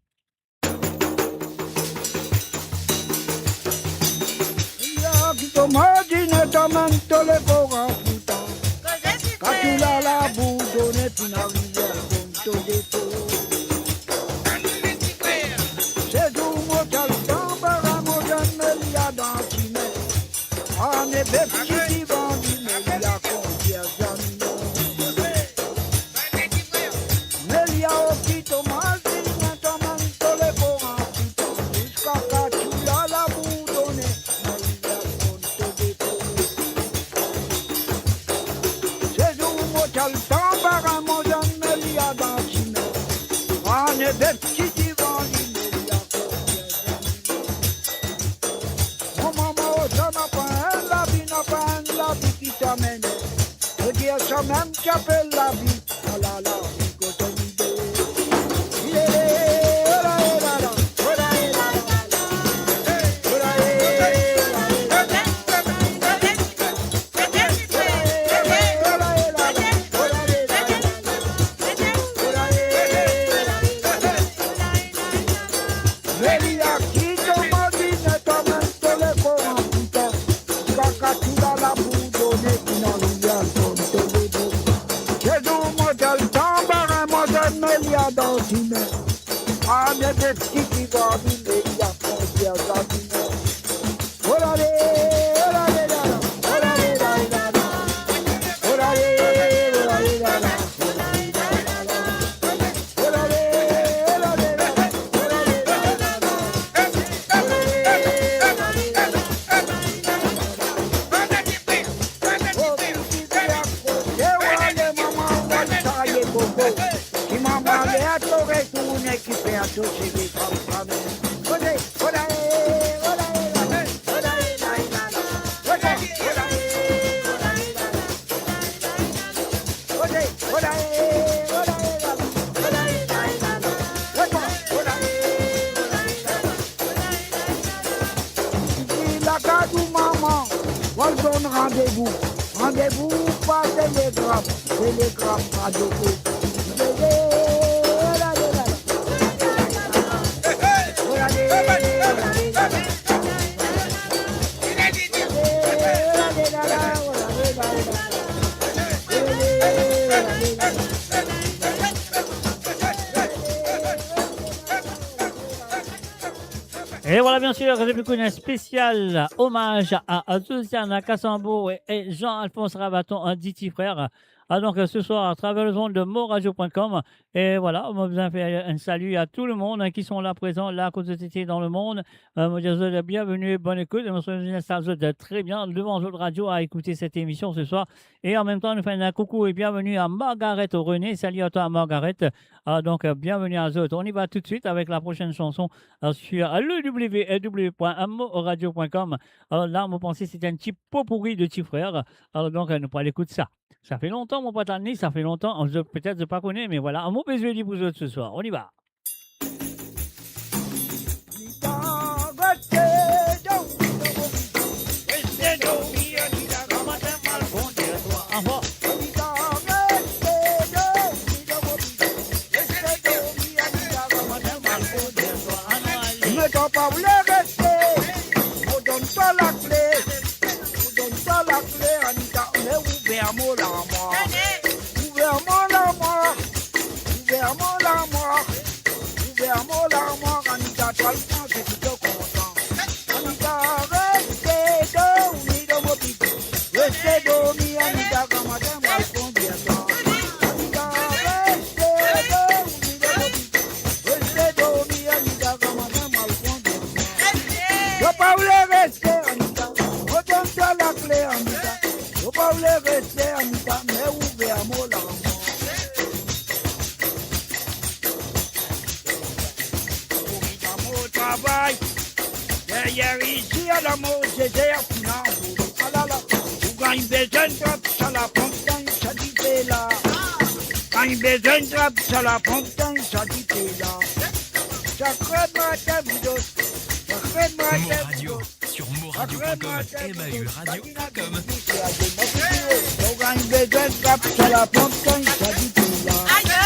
Ya, ki to madine, to mann, to lekor an foutan. Ka tou la labourdone, finn arive al konn to deto. Sezour mo ti al dan barin, mo zame li a dan sime. Ane bet ki divan li, me li a konn dir zame non. Me li a oki to madine, to mann, to lekor an foutan. Ziska ka tou la labourdone, me li a konn to deto. Sezour mo ti al dan barin, mo zame li a dan sime. Ane bet ki divan li, me li a konn dir zame non. Mo mama, o sa napa enn lavi, napa enn lavi ki ti amenn. Mo dir sa mem ki apel lavi. Alala, kot lide. Ilele, ola, e, lala, ola, e, lala, ola, e, lala. Me li a ki to madine, to mann, to lekor an foutan. Ziska ka tou la labourdone, finn arive al konn to deto. Sezour mo ti al dan barin, mo zame li a dan sime. Ane bet ki divan li, me li a konn dir zame non. Olale, olale, lala, olale, lala, lala. Olale, olale, lala, olale, lala, lala. Olale, olale, lala, olale, lala, lala. Olale, olale, lala, olale, lala, lala. Oh, pitit, ale akote, ou ale, mama, ou al taye koko. Ki mama, ler to retourne, ki fer to seve kramkrame. Kote, kote, kote, kote, kote, kote, kote, kote, kote, kote, kote, kote, kote, kote, kote, kote, kote, kote, kote, kote, Pitit, lakaz ou mama, pou al donn randevou. Randevou par telegram, telegram par dodo. E vwala, biensir, nou pou koz enn spesial omaz a, a Josiane Casambo e, e Jean-Alphonse Rabaton, an di ti frer. Ah, donk, euh, ce soir, à travers le monde de moradio point com. E vwala, mo bizin fer enn sali a tou lemonn, hein, ki sont là présents, là, kot zot ete dan lemond. Euh, mo dir zot bienvenue, bonne écoute. E mo swete zot tre bien devan zot radio a écouter cette émission ce soir. E an mem tan, nou fer enn koukou e bienvenue à Margaret René. Salut à toi, Margaret. Ah, donc, euh, bienvenue à zot. On y va tout de suite avec la prochaine chanson, euh, sur le w w w point moradio point com. Alors là, mo panse se enn ti potpourri de ti frer. Alors donc, euh, nou pou al ekout sa. Sa fer lontan mo pa tann li, sa fer lontan, zot, petet zot pa kone, me vwala, mo pe zwe li pou zot ce soir. On y va. Me to pa vle reste, mo donn twa lakle. Mo donn twa lakle, Anita, me ouver mo larmwar. Ouver mo larmwar, ouver mo larmwar, ouver mo larmwar, Anita, to al pran seki to kontan. Anita, reste dormi dan mo piti, reste dormi, Anita, gramatin mo al pran dezam. Anita, reste dormi dan mo piti, reste dormi, Anita, gramatin mo al pran dezam. Yo pa vle reste, Anita. Mo donn twa lakle, Anita. Yo pa vle reste, Anita, me ouver mo larmwar. Anita, mo travay. Deryer isi, ala mo dezer finn anvole. Alala, ou gagn bezwinn trap sa laponp, tann sa dife la. Gagn bezwinn trap sa laponp, tann sa dife la. Sakre matin, vidot. Mon radio, sur mon radio point com, M A U radio point com. Mo gagn bezwen trap sa laponp, sa ditou la. Ayo!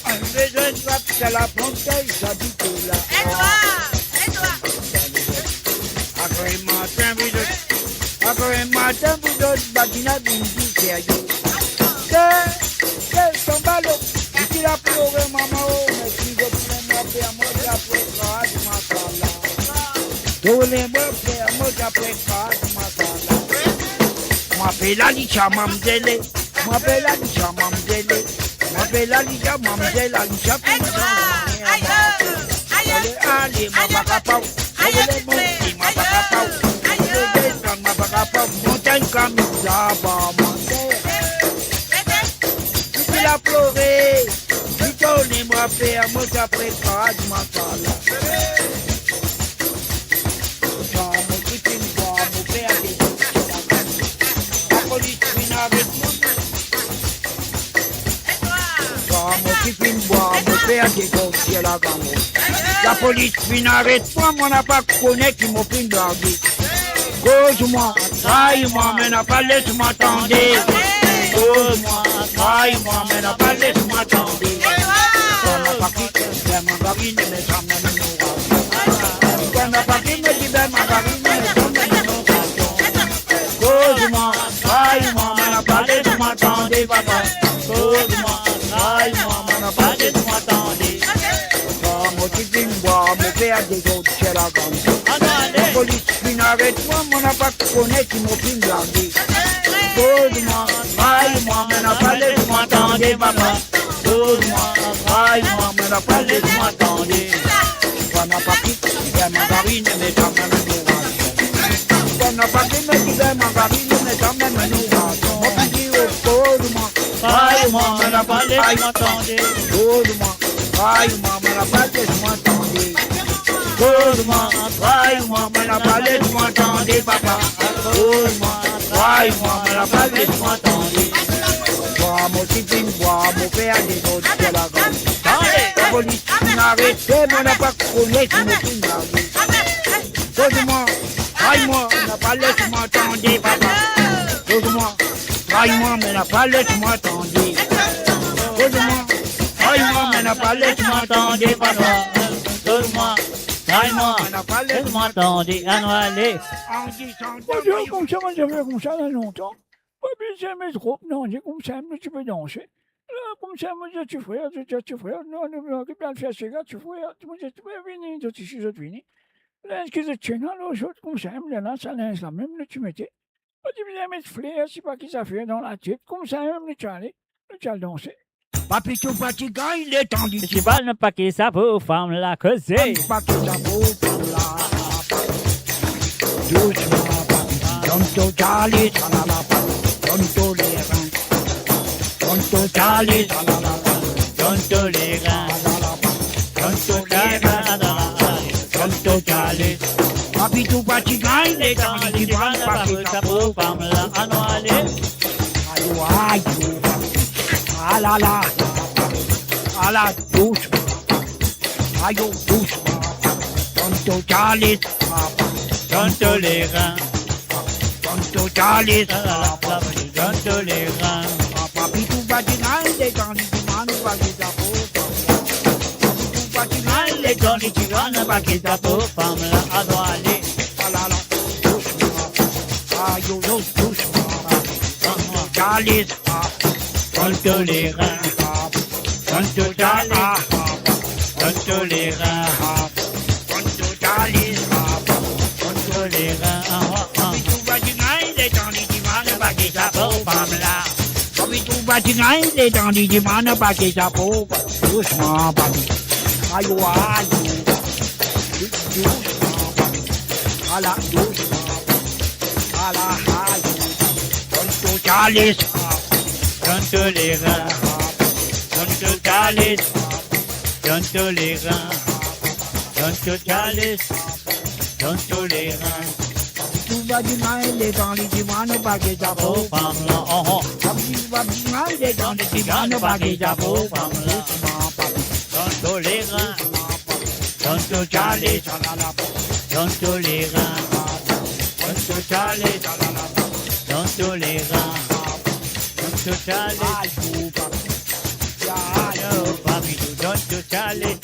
Gagn bezwen trap sa laponp, sa ditou la. Edouard! Edouard! Apre matin, vous autres, apre matin, vous autres, Badina vinn dir serye. Ke, ke, tonba lo, li ti la plore, mama, oh, me ki zot mem la fer mwa, li apre kraz mwa sa la. Tourne mwa fer mwa, li apre kraz mwa sa la. Mo apel Alicia, mamzel. Mo apel Alicia, mamzel. Mo apel Alicia, mamzel, Alicia, finn ale, ale, mo pa kapav. Ale, ale, monte, mo pa kapav. Ale, desann, mo pa kapav. Monte enn kamion, sa va, mo. Li ti la plore. Li tourne mwa fer mwa, li apre kraz mwa sa la. Kan mo ti finn bwar, mo fer dezord. Lapolis finn aret mwa. Kan mo ti finn bwar, mo fer dezord, tir lagang. Lapolis finn aret mwa, mo napa kone ki mo finn lage. Koz mwa, tray mwa, me napa les mwa tande. Koz mwa, tray mwa, me napa les mwa tande. Kan mo pa kit, ben mo gagn inn, me sa mem nou. Kan mo pa kit, me diben mo gagn inn, me sa mem nou. Koz mwa, tray mwa, me napa les mwa tande, papa. Koz mwa, tray mwa, me napa les mwa tande. Kan mo ti finn bwar, mo fer dezord, tir lagang. Lapolis finn aret mwa, mo napa kone ki mo finn lage. Koz mwa, tray mwa, me napa les mwa tande, papa. Koz mwa, tray mwa, me napa les mwa tande. Kan mo pa kit, ben mo gagn inn, me sa mem nou. Kan mo pa kit, me diben mo gagn inn, me sa mem nou. Mo finn dir, oh, koz mwa, tray mwa, me napa les mwa tande. Koz mwa, tray mwa, me napa les mwa tande. Koz mwa, tray mwa, me napa les mwa tande, papa. Koz mwa, tray mwa, me napa les mwa tande. Bwar, mo ti finn bwar, mo fer dezord, tir lagang. Lapolis finn arete, mo napa kone ki mo finn lage. Koz mwa, tray mwa, me napa les mwa tande, papa. Koz mwa, tray mwa, me napa les mwa tande. Koz mwa, tray mwa, me napa les mwa tande, papa. Koz mwa, tray mwa, me napa les mwa tande. Anou ale. An disan, mo dir koumsa, mo dir koumsa, la lontan. Pa bizin met rop, non, dir koumsa, nou ti pe danse. La, koumsa, mo dir, ti frer, ti, ti, ti frer, non, nou, nou, ki pe al fer sega, ti frer, mo dir, ti frer, vini, zot isi, zot vini. Linz ki zot ti ena lor zot, koumsa mem, la, sa linz la mem, nou ti mete. Pa ti bizin met fler, sipa ki zafer dan latet, koumsa mem, nou ti ale, nou ti al danse. Papitou pa ti gagn letan li ti vann pake sa pou fam la koze. Vann pake sa pou fam la. Dousman, papi, donn to kalis, alala, papi, donn to lerin. Donn to kalis, alala, papi, donn to lerin. Alala, papi, donn to lerin, alala, papi, donn to kalis. Papitou pa ti gagn letan li ti vann pake sa pou fam la. Anou ale. Ayo, ayo, papi. Alala, ala, dousman. Ayo, dousman. Donn to kalis, papa. Donn to lerin. Donn to kalis, papa. Donn to lerin. Papitou pa ti gagn letan li ti vann pake sa pou fam la. Papitou pa ti gagn letan li ti vann pake sa pou fam la. Anou ale. Alala, dousman. Ayo, yo, dousman. Donn to kalis, papa. Donn to lerin. Donn to kalis, papa. Donn to lerin. Donn to kalis, papa. Donn to lerin. Ah, ah, ah. Papitou pa ti gagn letan li ti vann pake sa pou fam la. Papitou pa ti gagn letan li ti vann pake sa pou fam. Dousman, papi. Ayo, ayo. Dousman, papi. Ala, dousman. Ala, ayo. Donn to kalis, papa. Donn to lerin. Donn to kalis, papa. Donn to lerin. Donn to kalis, donn to lerin. Papitou pa ti gagn letan li ti vann pake sa pou fam la, oh, oh. Papitou pa ti gagn letan li ti vann pake sa pou fam la. Dousman, papi. Donn to lerin. Dousman, papi. Donn to kalis. Alala, papi. Don Tolera, Don Totale, Don Tolera, Don Totale. Yo, Papidou, Don Totale.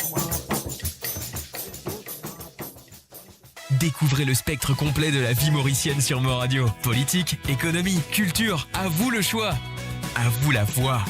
Découvrez le spectre complet de la vie mauricienne sur Mo Radio. Politique, économie, culture, à vous le choix. À vous la voix.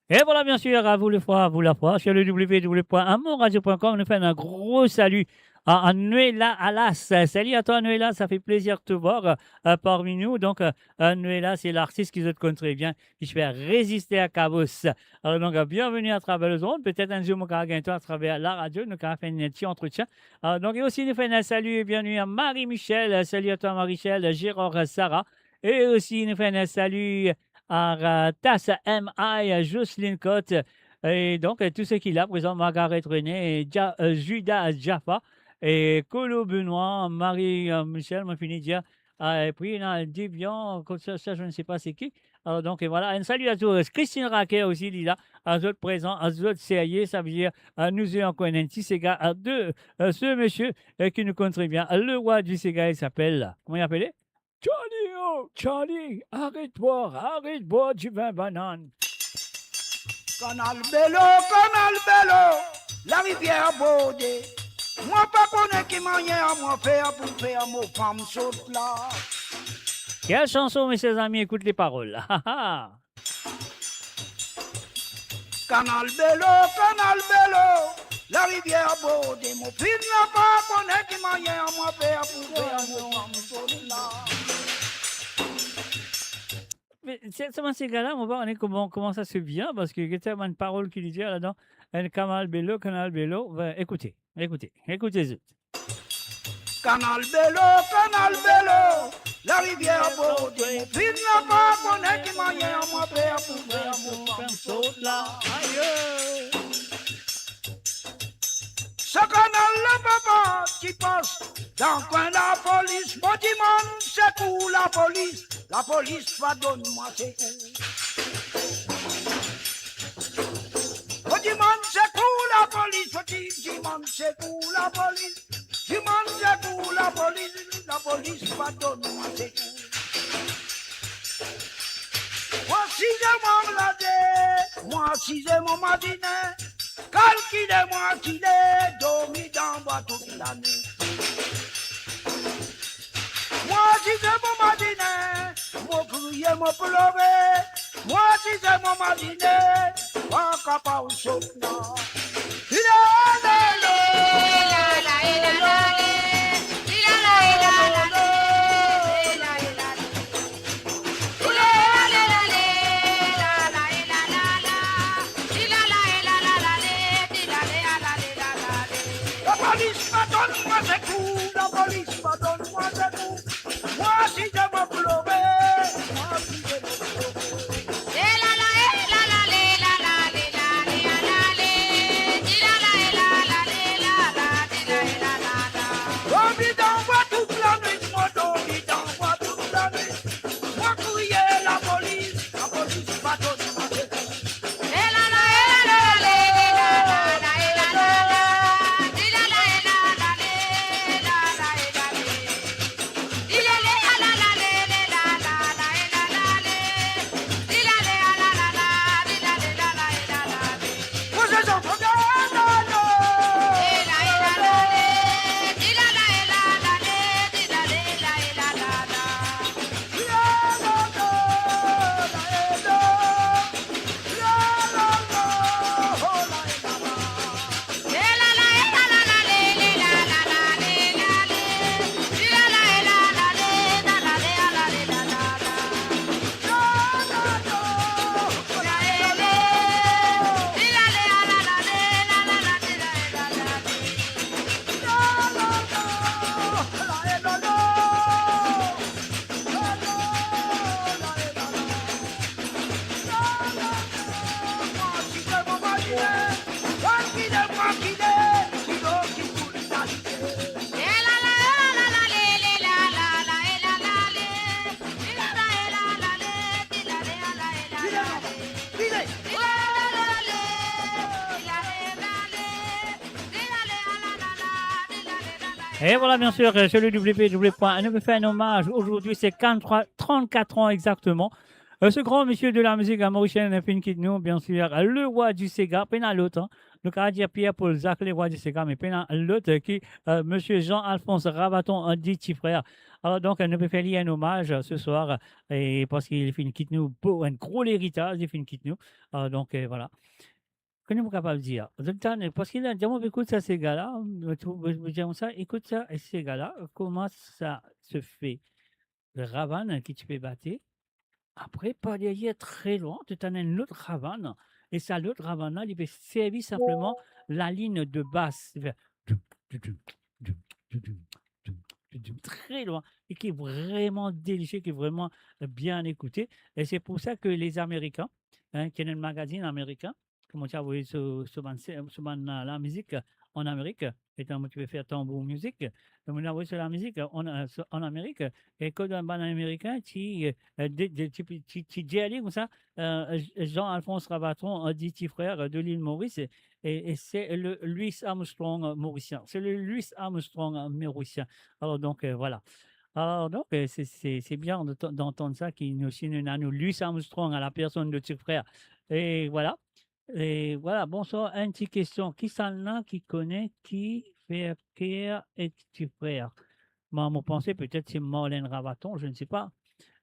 E vwala, bien sir, à vous le choix, à vous la foi, sur le w w w point amoradio point com, nou fer enn gro sali a, a Noëlla Alas. Sali a twa, Noëlla, sa fer plezir de te voir, euh, parmi nou. Donk, euh, Noëlla, se lartis ki zot konn tre bien, ki ti fer Reziste a Kabos. Alor, donk, euh, bienveni atraver lezond. Petet enn zour, mo kav gagn twa atraver laradio, nou kav fer enn ti antretien. Alor, donk, e osi, nou fer enn sali e bienveni a Marie-Michel. Sali a twa, Marie-Michel, Gérard, Sarah. E osi, nou fer enn sali a, euh, Tassa M I, Jocelyne Cotte, e donk, euh, tou seki la prezan, Margaret René, e Dia-, euh, Judas Jaffa, e Colo Benoît, Marie, euh, Michel, mo fini dir, euh, epi ena Debian, kot sa, sa, je ne sais pas c'est qui. Alor, donk, e vwala, enn sali a zot, Christine Raquet osi, li la, a zot prezan, a zot serye, savedir, euh, nou zwe ankor enn ti sega, euh, de, euh, se misie, euh, ki nou konn tre bien, le rwa di sega, li apel, kouma li apele? Charlie, oh, Charlie, aret bwar, aret bwar divin banann. Kanal Belo, Kanal Belo, larivier borde. Mwa pa kone ki mannyer mwa fer pou fer mo fam sot la. Quelle chanson, mes chers amis, écoute les paroles. Kanal Belo, Kanal Belo, larivier borde, mo finn pa kone ki mannyer mwa fer pou fer mo fam sot la. Me se, se bann sega la, mo pa kone kouma, kouma sa se bien, parski get sa bann parol ki li dir ladan, enn Kanal Belo, Kanal Belo, ben, ekoute. Ekoute, ekoute zot. Kanal Belo, Kanal Belo, larivier borde, mo finn pa kone ki mannyer mwa fer pou fer mo fam sot la. Aye! Sa kanal la, papa, ti pas dan kwin lapolis, mo dimann sekour lapolis, lapolis pa donn mwa sekour. Mo dimann sekour lapolis, mo di-, dimann sekour lapolis, dimann sekour lapolis, lapolis pa donn mwa sekour. Mwa size mo blade, mwa size mo mazine, kalkile mwa kile dormi dan bwa tout lanwit. Mwa size mo mazine, mo kriye, mo plore, mwa size mo mazine, pa kapav sot la. Lapolis pa donn mwa sekour, lapolis pa donn mwa sekour. Mwa size mo plore, mwa size mo plore. Et voilà, bien sûr, euh, sur le W W W point, nou pe fer enn omaz. Aujourd'hui, c'est quarante-trois, trente-quatre ans exactement. Euh, ce grand monsieur de la musique, euh, mauricienne, finn kit nou, bien sûr, euh, le roi du séga, pena lot, hein. Nou kapav dir Pierre Paul Jacquet, le roi du séga, me pena lot, euh, ki, euh, monsieur Jean-Alphonse Ravaton, euh, dit Ti Frer. Alors donc, euh, nou pe fer li enn omaz, euh, ce soir, euh, e parski li finn kit nou pou enn gro leritaz, li finn kit nou. Alors donc, euh, voilà. Kouma nou kapav dir? Zot tann, parski la, dimann, ekout sa, séga la, mo trouv, mo dir sa, ekout sa, e séga la, kouma sa se fer? Le ravann ki ti pe bate, apre, par deryer, tre lwin, to tann enn lot ravann, e sa lot ravann la, li pe servi sinpleman lalinn de bas. Li fer doum, doum, doum, tre lwin, e ki vreman delisie, ki vreman bien ekoute. E se pou sa ke les Américains, hein, ki ena enn magazinn amerikin, kouma ti avoy so, so bann se-, so bann, euh, lamizik, euh, an Amerik, euh, etan mo ti pe fer tanbour mizik, euh, mo avoy so lamizik, euh, an, euh, so, an Amerik, euh, e kot bann Amerikin ti, euh, de, de, ti, ti, ti dir li koumsa, euh, Jean-Alphonse Ravaton, euh, dit Ti Frer, euh, de l'île Maurice, et, et c'est le Louis Armstrong, euh, mauricien. C'est le Louis Armstrong, euh, mauricien. Alors donc, euh, voilà. Alors donc, euh, c'est, c'est, c'est bien de t-, d'entendre ça, ki nou osi nou ena nou Louis Armstrong à la personne de Ti Frer. Et voilà. E voilà, bonswar, enn ti kestion. Kisannla ki kone ki fer ker ek Ti Frer? Mwa, mo panse petet se Marlène Ravaton, je ne sais pas.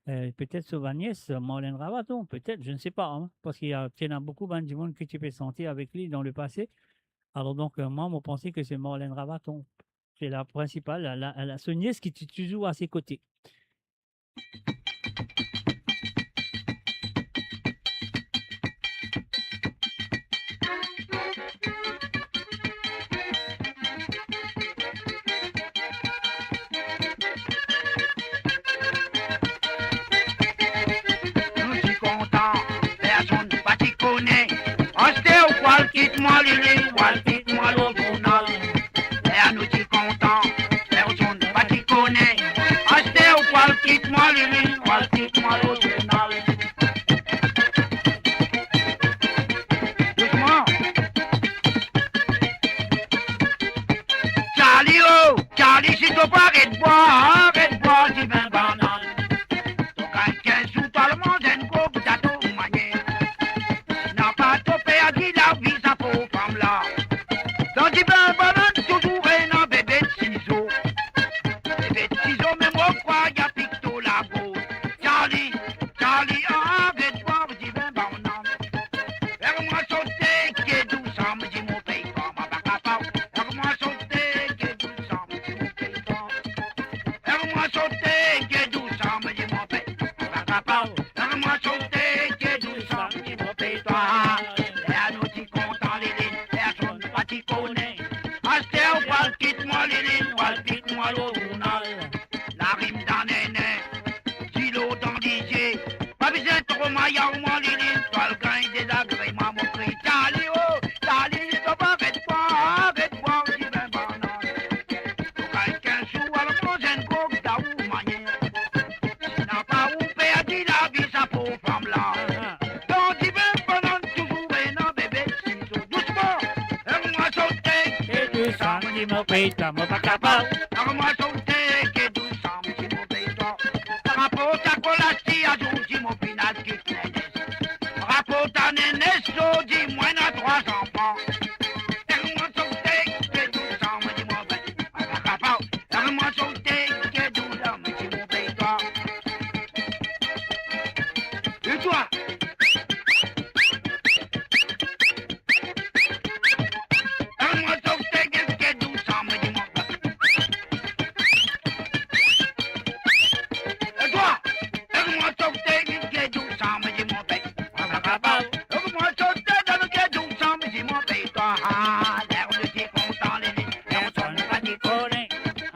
Euh, petet so bann nies, Marlène Ravaton, petet, je ne sais pas, hein, parski, euh, ti ena boukou bann dimoun ki ti pe sante avek li dan lepase. Alors donc, euh, mwa, mo panse ke se Marlène Ravaton. Se la prinsipal, la, la, la, so nies ki ti touzour a se kote. Nou ti kontan, personn pa ti kone. Aster ou pou al kit mwa, Lili, ou al kit mwa lor zournal. Ler nou ti kontan, personn pa ti kone. Aster ou pou al kit mwa, Lili, ou al kit mwa lor zournal. Dousman. Charlie, oh, Charlie, si to pa aret bwar, aret bwar divin banann. To gagn kinz zour, to al manz enn gro bout gato ou manye. Napa to perdi lavi sa pov fam la. Dan divin banann touzour ena bebe sizo. Bebe sizo, me mo krwar li pik to lagorz. Charlie, Charlie, aret bwar divin banann. Ler mwa sote, ki dousam, di mo pey twa, mwa pa kapav. Ler mwa sote, ki dousam, di mo pey twa. Ler mwa sote, ki dousam, di mo pey twa, mwa pa kapav. Ler mwa sote, ki dousam, di mo pey twa. Ler nou ti kontan, Lili, personn pa ti kone. Aster ou pou al kit mwa, Lili, ou al kit mwa lor zournal. Larim dan nene, dilo dan lizie. Pa bizin tro mayaw mwa, Lili, to al gagn dezagreman, mo kriy. Charlie, oh, Charlie, to pa aret bwar, aret bwar divin banann. To gagn kinz zour, al manz enn gro gato ou manye. Napa ou perdi lavi sa pov fam la. Dan divin banann touzour ena bebe sizo. Dousman, ler mwa sote, ki dousam, di mo pey twa, mwa pa kapav. Ler mwa sote, ki dousam, di mo pey twa. Raport a kolas ti azour, di mo finn al kit nene. Raport a nene, so di mwa ena trwa zanfan. Ler mwa sote, ki dousam, di mo pey twa, mwa pa kapav. Ler mwa sote, ki dousam, di mo pey twa. E twa? Ler mwa sote, ki dousam, di mo pey twa. E twa? Ler mwa sote, ki dousam, di mo pey twa. Ler mwa sote, ki dousam, di mo pey twa. Ah, ler nou ti kontan, Lili, personn pa ti kone.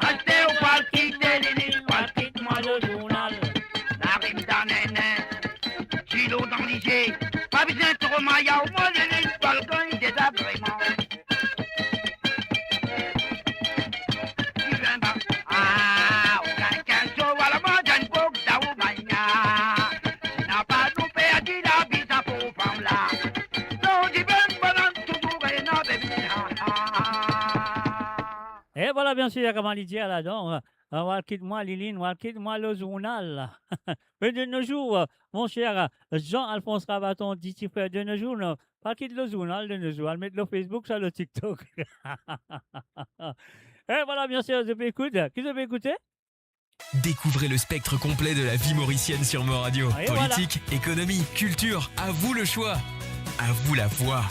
Aster ou pou al kite Lili, ou al kit mwa lor zournal. Larim dan nene, dilo dan lizie. Pa bizin tro mayaw mwa, Lili, to al gagn dezagreman. Divin ba-, ah, ou gagn kinz zour, al manz enn gro gato ou manye. Napa nou perdi lavi sa pov fam la. Dan divin banann touzour ena bebe, ah, ah, ah. E voilà. Ah, bien sir, kouma li dir ladan, euh, euh, ou al kit mwa, Liline, ou al kit mwa lor zournal. Me de nos jours, euh, mon cher, euh, Jean-Alphonse Rabaton, di ti frer, de nos jours, non, pa kit lor zournal de nos jours, al met lor Facebook, sa lor TikTok. E vwala, bien sir, zot pe ekoute. Ki zot pe ekoute? Découvrez le spectre complet de la vie mauricienne sur Mo Radio. Ah, et voilà. Politique, économie, culture, à vous le choix. À vous la voix.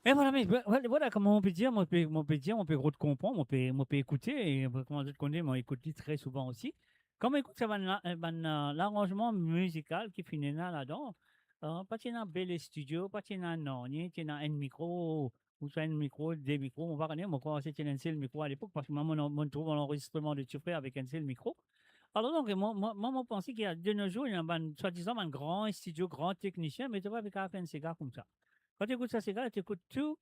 E vwala, me, vwala, vwala kouma mo pe dir, mo pe, mo pe dir, mo pe rod konpran, mo pe, mo pe ekoute, e kouma zot kone, mo ekout li tre souvan osi. Kan mo ekout sa bann la, eh, bann, euh, laranzman mizikal ki finn ena ladan, euh, pa ti ena bel studio, pa ti ena nanye, ti ena enn mikro, ouswa enn mikro, de mikro, mo pa kone, mo krwar se ti ena enn sel mikro alepok, parski mwa, mo, mo trouv lanrezistreman de ti frer avek enn sel mikro. Alor donk, mwa, mwa, mwa, mo panse ki de nos jours, ena bann, swadizan bann gran studio, gran teknisien, me to pa pe kapav fer enn sega koumsa. Kan to ekout sa sega la, to ekout tou,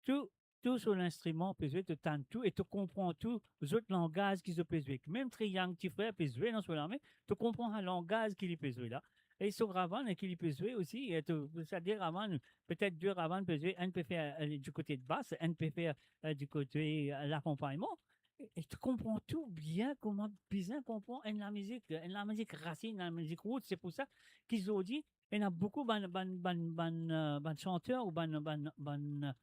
tou, tou so linstriman pe zwe, to tann tou, e to konpran tou zot langaz ki zot pe zwe. Mem triang ti frer pe zwe dan so lame, to konpran sa langaz ki li pe zwe la. E so ravann ki li pe zwe osi, e to, sa de ravann, petet de ravann pe zwe, enn pe fer, euh, di kote bas, enn pe fer, euh, di kote, euh, lakonpagnman. E, e to konpran tou bien, kouma bizin konpran enn lamizik, enn lamizik rasin, enn lamizik root. Se pou sa ki zordi, ena boukou bann, bann, bann, bann, euh, bann santer ou bann, bann, bann, euh,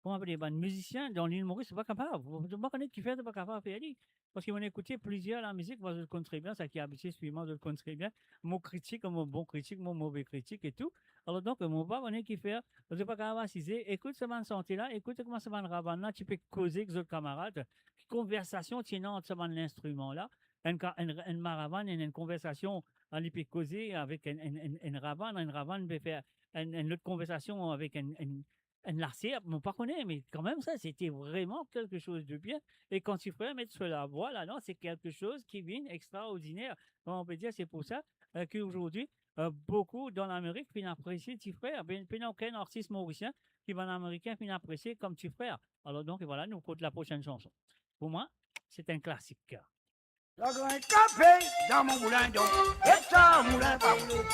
kouma apele, bann mizisien dan Lil Moris, pa kapav. Mo pa kone kifer zot pa kapav fer li. Parski mo inn ekoute plizier lamizik, mwa, zot konn tre bien, sa ki abitie swiv mwa, zot konn tre bien mo kritik, mo bon kritik, mo move kritik e tou. Alor donk, mo pa kone kifer zot pa kapav asize, ekout sa bann sante la, ekout kouma sa bann ravann la ti pe koze ek zot kamarad, ki konversasion ti ena ant sa bann linstriman la, enn ka-, enn, enn maravann, enn, enn konversasion, ah, li pe koze avek enn, enn, enn, enn ravann, enn ravann pe fer enn, enn lot konversasion avek enn, enn, enn laserp, mo pa kone, me kanmem sa, se ti vreman kelke soz de bien. E kan ti frer met so lavwa ladan, se kelke soz ki vinn extraordiner. Kouma mo pe dir, se pou sa, euh, ki azordi, euh, boukou dan Lamerik finn apresie ti frer. Pena, pena okenn artis morisien ki bann Amerikin finn apresie kom ti frer. Alor donk, vwala, nou kot laprosenn sanson. Pou mwa, se enn klasik. Lagrin kafe dan mo moulin d'or, ek sa moulin pa roule.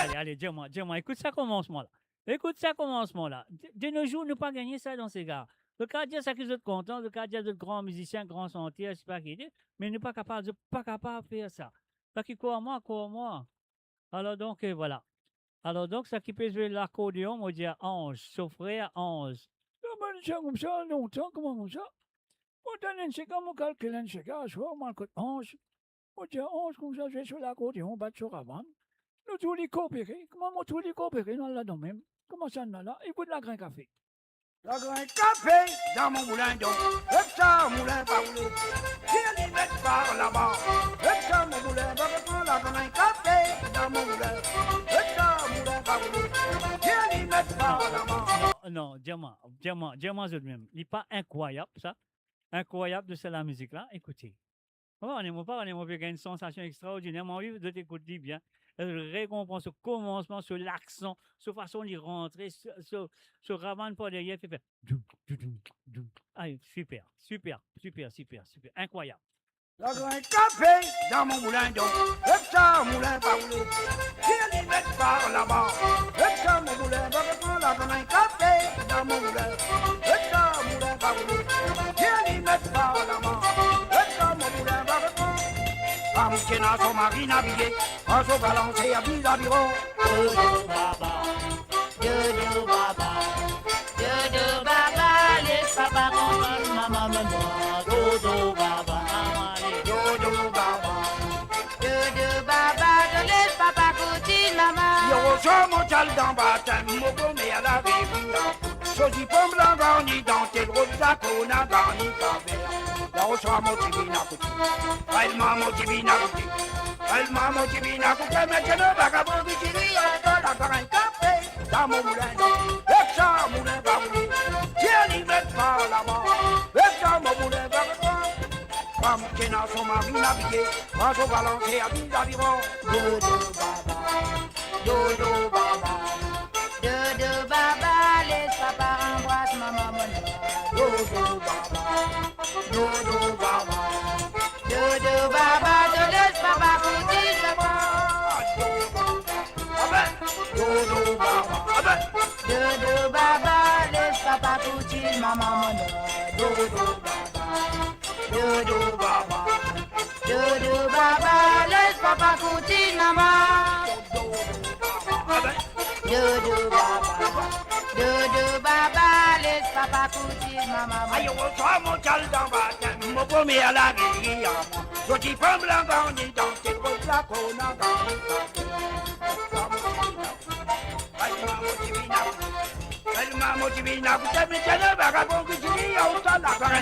Ale, ale, dir mwa, dir mwa, ekout sa komansman la. Ekout sa komansman la. De, de nos jours, nou pa gagne sa dan sega. Zot kapav dir sa ki zot kontan, zot kapav dir zot gran mizisien, gran santer, sipa ki, me nou pa kapav, zot pa kapav fer sa. Sa ki krwar mwa, krwar mwa. Alor donk, e vwala. Alor donk, sa ki pe zwe lakordeon, mo dir Anz, so frer Anz. Sa bann sega koumsa, lontan, kouma koumsa? Mo tann enn sega, mo kalkil enn sega, aswar, mo al kot Anz. Mo dir, Anz, koumsa zwe so lakordeon, bat so ravann. Nou trouv li kopere, kouma mo trouv li kopere, nou al ladan mem. Kouma sa, nou al la, ekout Lagrin kafe. Lagrin kafe dan mo moulin d'or, ek sa moulin pa roule. Tir li met par laba, ek sa mo moulin pa repran. Lagrin kafe dan mo moulin, ek sa moulin pa roule. Tir li met par laba. Non, non, dir mwa, dir mwa, dir mwa zot mem. Li pa inkrwayab, sa? Inkrwayab de sa lamizik la, ekoute. Mo pa kone, mo pa kone, mo pe gagn enn sansasion extraordiner. Mo anvi zot ekout li bien. Zot rekonpran so komansman, so laksan, so fason li rantre, so, so, so ravann par deryer, finn fer doum, doudoum, doum. Ay, siper, siper, siper, siper, siper. Inkrwayab. Lagrin kafe dan mo moulin d'or, ek sa moulin pa roule. Tir li met par laba, ek sa mo moulin pa repran. Lagrin kafe dan mo moulin, ek sa moulin pa roule. Tir li met par laba, ek sa mo moulin pa repran. Fanm ki ena so mari abiye, an so balanse abiz abiron. Dodo baba, dodo baba, dodo baba, les papa kout mama mama. Dodo baba, dodo baba, dodo baba, les papa kout mama. Yo, so mo ti al dan batem, mo komer lave bouda. So zipon blan garni dantel, rob zakona garni kaver. Laoswa mo ti vinn akoute, ay mama mo ti vinn akoute, ay mama mo ti vinn akoute, me ti ena vakabon ki ti ri ankor. Lagrin kafe dan mo moulin d'or, ek sa moulin pa roule. Tir li met par laba, ek sa mo moulin pa repran. Fanm ki ena so mari abiye, an so balanse abiz abiron. Dodo baba, dodo baba, dodo baba, les papa anbras mama mama. Dodo baba, dodo baba, dodo baba, les papa kout mama. Abe, dodo baba, abe. Dodo baba, les papa kout mama mama. Dodo baba. Papa kout mama. Dodo baba, dodo baba, les papa kout mama. Ayo, sa mo kal dan batem, mo premie larivier. Zot ti pran blan garni dan, ti kot lakor ena garni.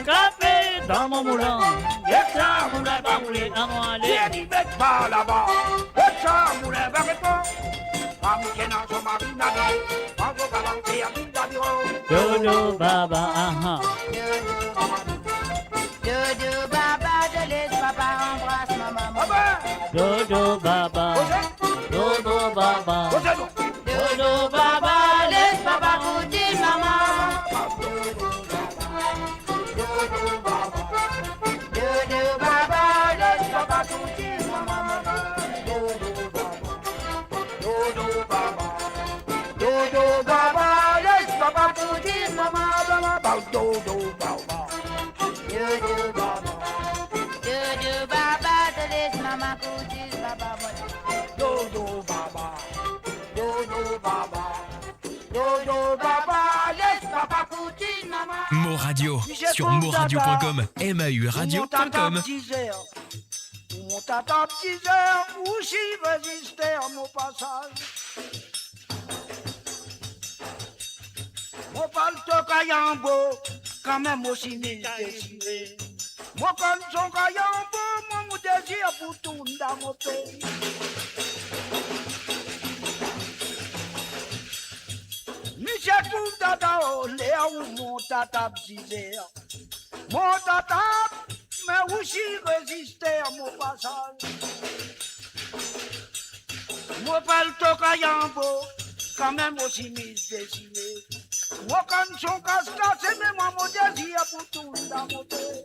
Kafe dan mo moulin, get sa moulin pa moule, amoin ale. Ti met pa laba, get sa moulin pa reponn. Fam ki ena son mari nade, an zo kalanse a vinn labiro. Dodo baba, aha. Dodo baba, les papa anbras mama. Dodo baba, dodo baba. Dodo baba, les papa kout mama. Dodo baba, les papa kout mama. Dodo baba, dodo baba, les papa kout mama, mama, dodo baba. Dodo baba, dodo baba, les mama kout baba, mama. Dodo baba, dodo baba. Dodo baba, les papa kout mama. Mo Radio, sur moradio point com, M A U radio point com. Pou mont a tab dizer, pou mont a tab dizer, ou si rezister mo pasaz. Mo palto kay anbo, kanmem mo simiz desire. Mo konn son kay anbo, mo, mo dezir pou tourn dan mo pei. Misie kout dada, o, ler ou mont a tab dizer. Mont a tab, me ou si rezister mo pasaz. Mo palto kay anbo, kanmem mo simiz desire. Mo konn son kas kase, me mwa mo dezir pou tourn dan mo pei.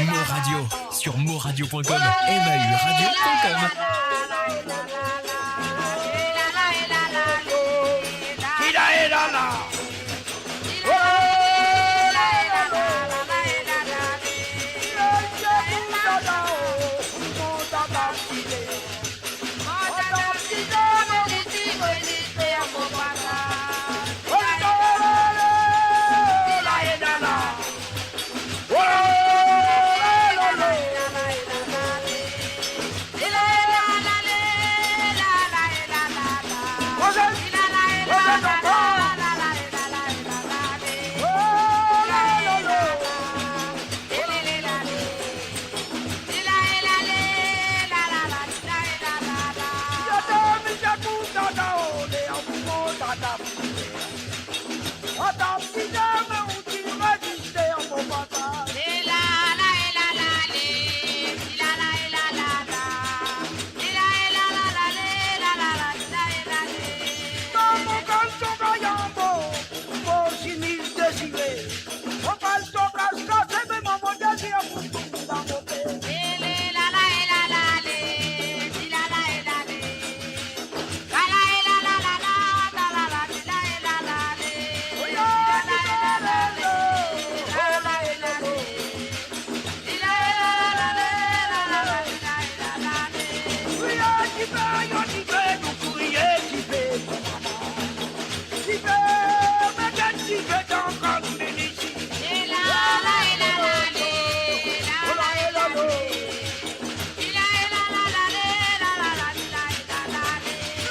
Mo Radio, sur moradio point com, M A U radio point com.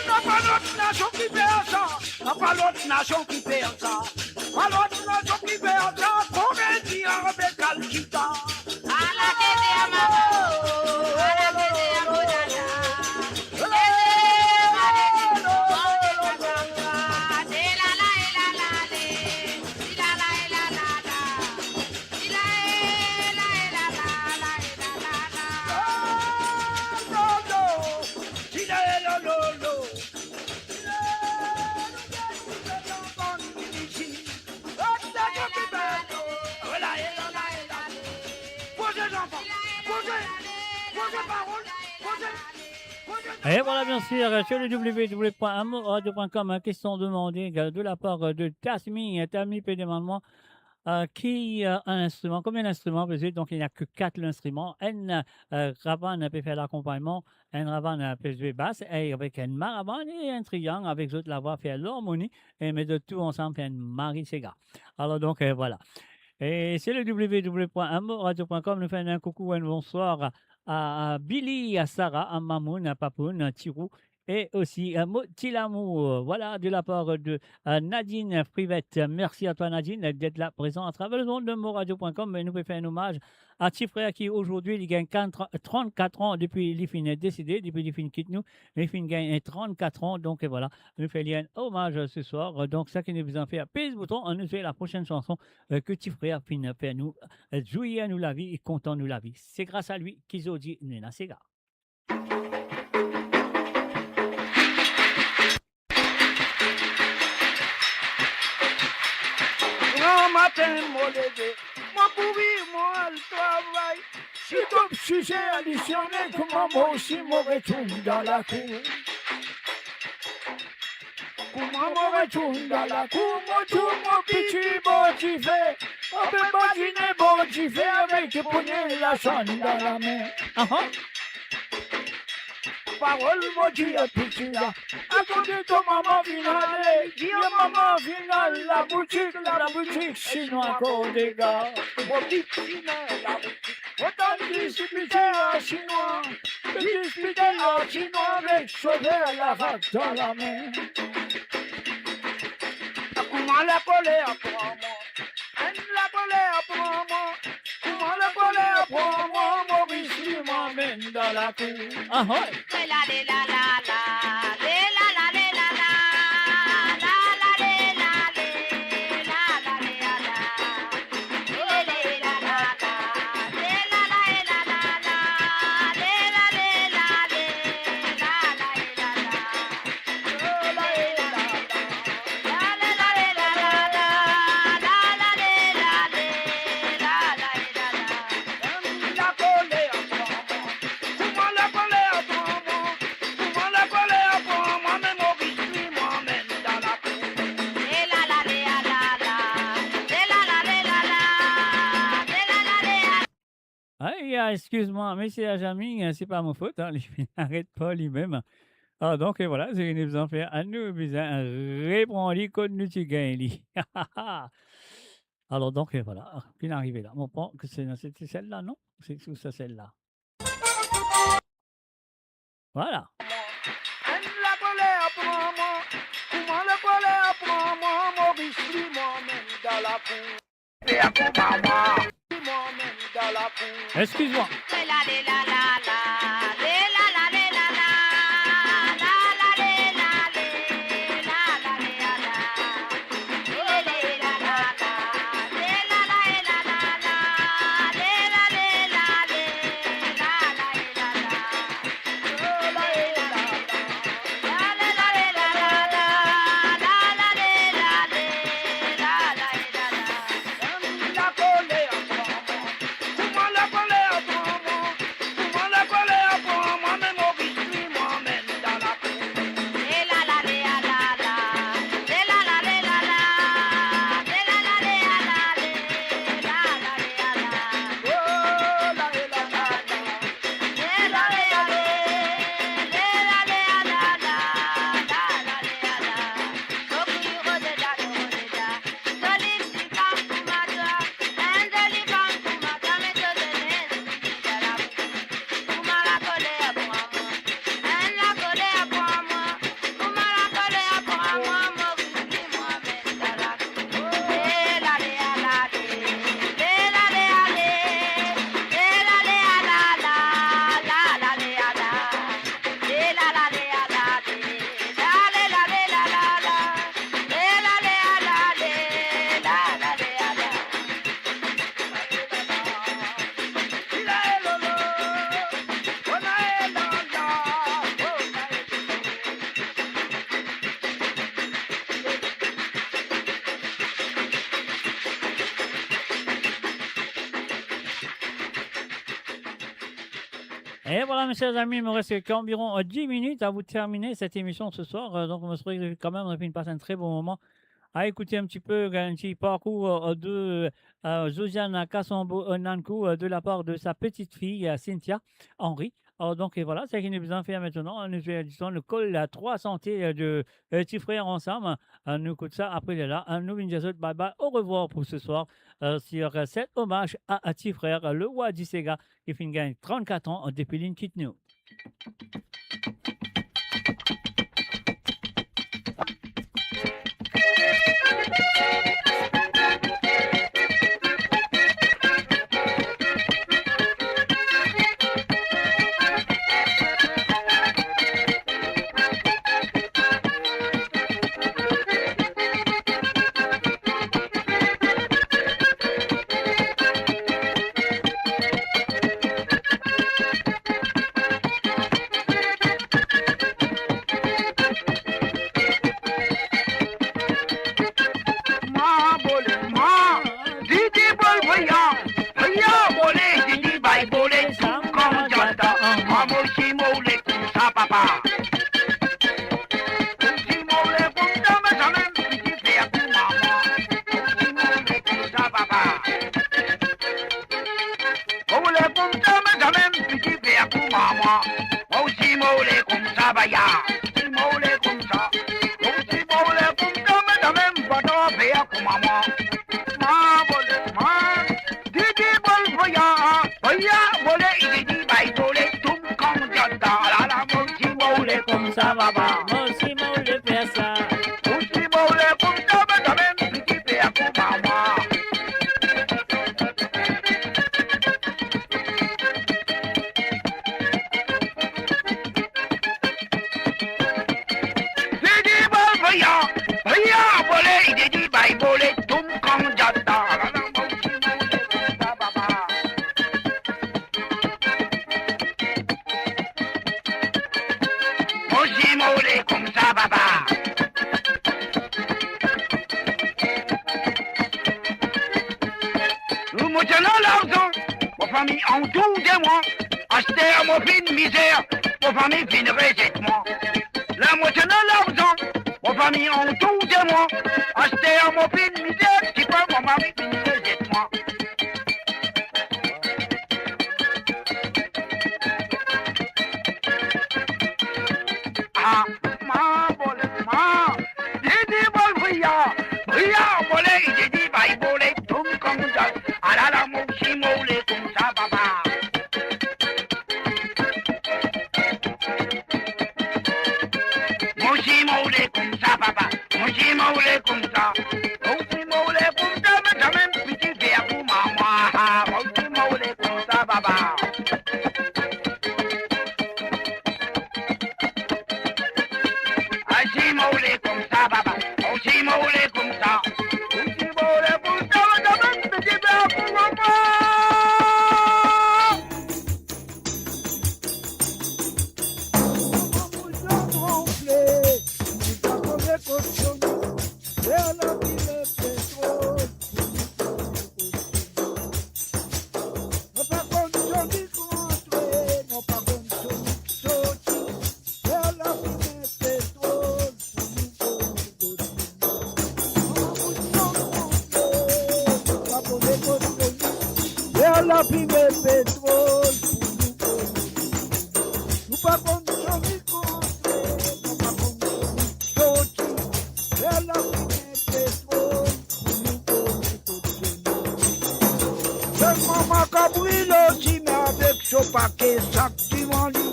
Napa lot nasion ki fer sa, napa lot nasion ki fer sa, napa lot nasion ki fer sa, Kore dir avek Kalkita. Et voilà, bien sûr, sur le W W W point amoradio point com, hein, question demandée, euh, de la part, euh, de Tasmi. Tasmi pe demann mwa, euh, ki, euh, enn instriman, konbien instriman pe zwe? Donk, li ena ke kat instriman. Enn, euh, ravann pe fer lakonpagnman, enn ravann, euh, pe zwe bas, e avek enn maravann e enn triyang avek zot lavwa fer larmoni, e met zot tou ansam fer enn mari sega. Alor, donk, euh, vwala. E se le w w w point moradio point com, nou fer enn koukou, enn bonswar a, a Billy, a Sarah, a Mamoun, a Papoun, a Tirou, e osi, euh, Mo Ti Lamour. Vwala, de la part de, euh, Nadine Privette. Merci à toi, Nadine, d'être là, présent à travers le monde de moradio point com. E nou pe fer enn omaz a ti frer ki, ozordi, li gagn trant-, trant-kat an depi li finn desede, depi li finn kit nou, li finn gagn trant-kat an. Donk, vwala, nou fer li enn omaz, euh, se swar. Donk, sa ki nou bizin fer, pez bouton, nou zwe la prosenn sanson, euh, ke ti frer finn fer nou, euh, zouir nou lavi e kontan nou lavi. Se gras a li ki zordi nou ena sega. Gramatin mo leve, mo kouri, mo al travay. Si to size adisione, kouma mo osi mo retourn dan lakour. Kouma mo retourn dan lakour, mo trouv mo piti bor dife. Mo pe badine bor dife avek pogne lasann dan lame. Aha. Parol mo dir piti la, akote to mama finn ale, dir mama finn al laboutik, laboutik sinwa Kordega. Mo finn al laboutik, mo tann dispite ar sinwa, dispite ar sinwa avek sofer lavak dan lame. Kouma lakoler pran mwa, enn lakoler pran mwa, kouma lakoler pran mwa, Moris li mo amenn dan lakour. Ahoy! Ay, ay, eskiz mwa, mesie Azami, se pa mo fot, hein, li finn aret par limem. Ah, donk, e vwala, se ki nou bizin fer, nou bizin repran li kot nou ti gagn li. Alor, donk, e vwala, finn arive la. Mo pans ke se, se sel-la, non? Se, se sel-la. Vwala. Enn lakoler pran mwa, kouma lakoler pran mwa, Moris li mo amenn dan lakour. Eskiz mwa. Et voilà, mes chers amis, il me reste qu'environ, euh, dix minutes avant de terminer cette émission ce soir. Euh, donc, on espère que quand même, on a fait une passe un très bon moment à écouter un petit peu, euh, un petit parcours, euh, de, euh, Josiane Kasambo, euh, Nankou, euh, de la part de sa petite fille, euh, Cynthia Henry. Alors donc, et voilà, ce que nous allons faire maintenant, nous allons, disons, nous coller à trois santé, euh, de, euh, Ti Frer ansanm. Euh, nou ekout sa, apre lerla, euh, nou vinn dir zot bye bye, au revoir pour ce soir, euh, sur, euh, cet hommage à, à Ti Frer, le roi du séga, ki finn gagn trannkat an depi linn kit nou. Mwa bole, mwa, didi bol voya, voya bole, didi bay bole, tou kan djata, mwa mo osi mo le koumsa papa. Osi mo le koumsa, me zanmi, piti fer kouma mwa. Osi mo le koumsa papa. Mo le koumsa, me zanmi, piti fer kouma mwa. Mo osi mo le koumsa, baya. Osi mo le koumsa. Mo osi mo le koumsa, me zanmi, pa tro fer kouma mwa. Mwa bole, mwa. Didi bol voya, voya bole, didi bay bole, tou kan djata, lala, mo osi mo le koumsa, baba. Mo osi mo le fer sa. Mo osi mo le koumsa, baba, mem si ti fer kouma mwa. Didi bol voya, voya bole, didi bay bole, tou kan djata, lala, mo osi mo le koumsa, baba. Mo osi mo le koumsa, baba. Mo ti ena larzan, mo fami antour de mwa. Aster mo finn mizer, mo fami finn rezet mwa. La mo ti ena larzan, mo fami antour de mwa. Aster mo finn mizer, tipa mo fami finn rezet mwa. Ah, mwa bole, mwa. Didi bol voya, voya bole, didi bay bole, tou kan djata, alala, mo osi mo le koumsa, baba. Mo osi mo le koumsa, papa. Mo osi mo le koumsa. Mo osi mo le koumsa, me zanmi, piti fer kouma mwa. Mo osi mo le koumsa, papa. Osi mo le koumsa, papa. Osi mo le koumsa. Osi mo le koumsa, me zanmi, piti fer kouma mwa. Fer lafime petrol pou nou kone. Nou pa konn soni rantre, nou pa konn soni soti. Fer lafime petrol pou nou kone kot soni. Selman makabri lor sime avek so pake sak divan li.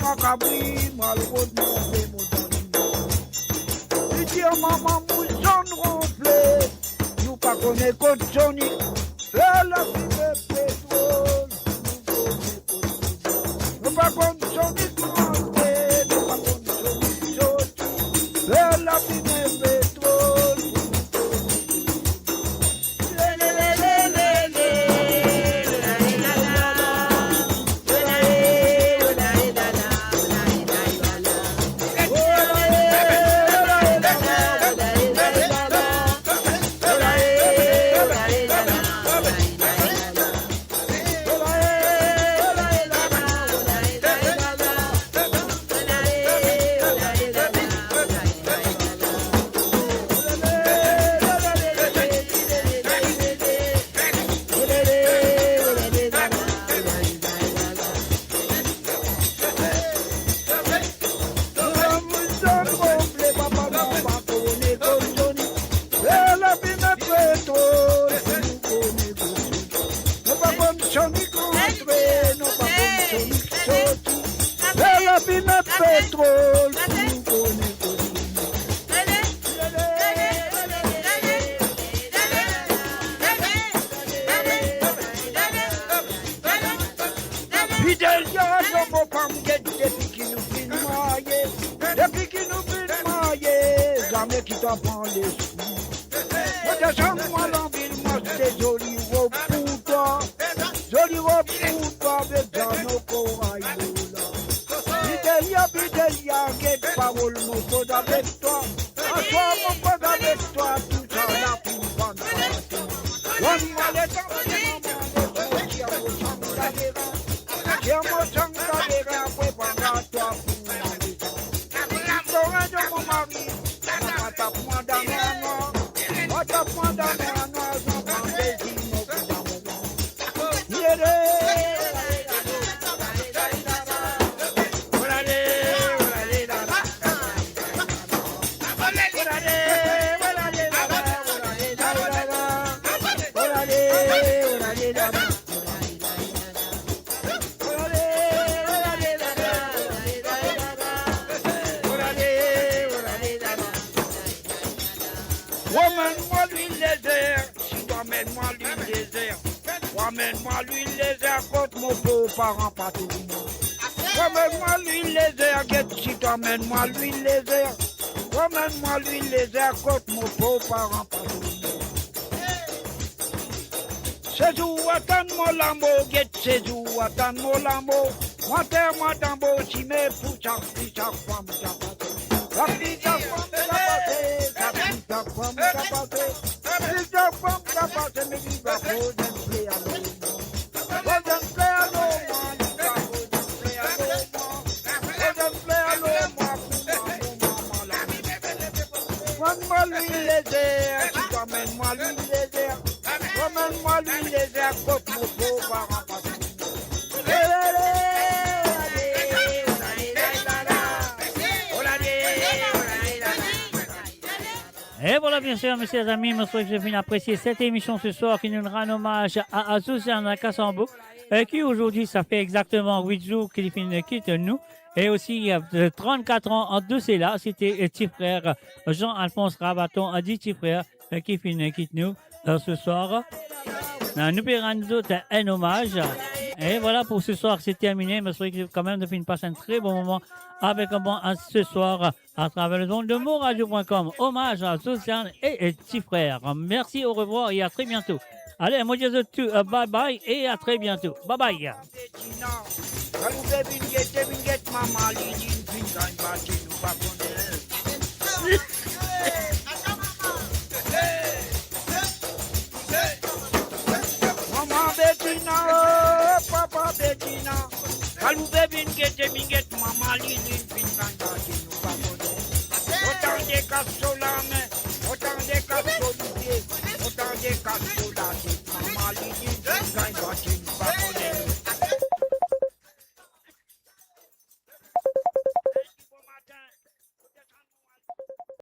Makabri, mo al rod mwa pe mo zanmi. Li dir, mama, mo zone ronfle, nou pa kone kot soni. Fer lafime petrol, nou kone kot soni. Nou pa konn soni rantre, nou pa konn soni soti. Fer lafime petrol, nou kone kot soni. Tonik rantre, nou pa konn Tonik sorti. Fer lafime petrol pou nou kone Tonik. Fidelia, mo fam, get depi ki nou finn marye, depi ki nou finn marye, zame ki to pran lespri. Mo desann mwa lanvil, mo aste zoli rob pou twa, zoli rob pou twa, avek zanno koray lor la. Fidelia, Fidelia, get parol mo koz avek twa. Aswar mo koz avek twa, tou sa la finn bann parti. Donn mwa letan, donn mwa letan, tir mo sann kalera, tir mo sann kalera, prepar twa pou lalezan. Lor mo mari, mo pa tap mwa dan nwanr, mo tap mwa dan nwanr, zanfan plezi mo pou dan mo. Amenn mwa lwil lezer, si to amenn mwa lwil lezer. Amenn mwa lwil lezer kot mo pov paran pa tourmant. Amenn mwa lwil lezer, get si to amenn mwa lwil lezer. Amenn mwa lwil lezer kot mo pov paran pa tourmant. Sezour atann mo lamor, get sezour atann mo lamor. Mwa ter mwa tanbour, sime pou sa, pou sa, fam, sa pase. Sa fi, sa fam, sa pase, sa fi, sa fam, sa pase. Sa fi, sa fam, sa pase, me li pa poz enn fler lor mwa. Poz enn fler lor mwa, li pa poz enn fler lor mwa. Poz enn fler lor mwa, pou mwa, pou mwa, mwa la. Amenn mwa lwil lezer, si to amenn mwa lwil lezer. Amenn mwa lwil lezer kot mo pov paran pa tourmant. E vwala, bien sir, mesie, zami, mo swete ki zot finn apresie set emision se swar ki nou rann omaz a, a Josiane Kasambo, e ki azordi, sa fer exakteman wit zour ki li finn kit nou. E osi, euh, trannkat an de sela, se te, euh, ti frer, euh, Jean-Alphonse Rabaton, euh, dit ti frer, euh, ki finn kit nou, euh, se swar. Euh, nou pe rann zot, euh, enn omaz. E vwala, pou se swar, se termine. Me swete ki kanmem nou finn pas enn tre bon moman avek mwa, euh, se swar, euh, atraver lezond de moradio pwin kom. Omaz a Josiane e, e ti frer. Mersi, orevwar e a tre biento. Ale, mo dir zot tou, euh, bye bye e a tre biento. Bye bye. Betina, galou be vinn gete, vinn get mama Lili, finn gagn bate, nou pa kone. Mama Betina, oh, papa Betina, galou be vinn gete, vinn get mama Lili, finn gagn bate, nou pa kone. Otan de kas so lame,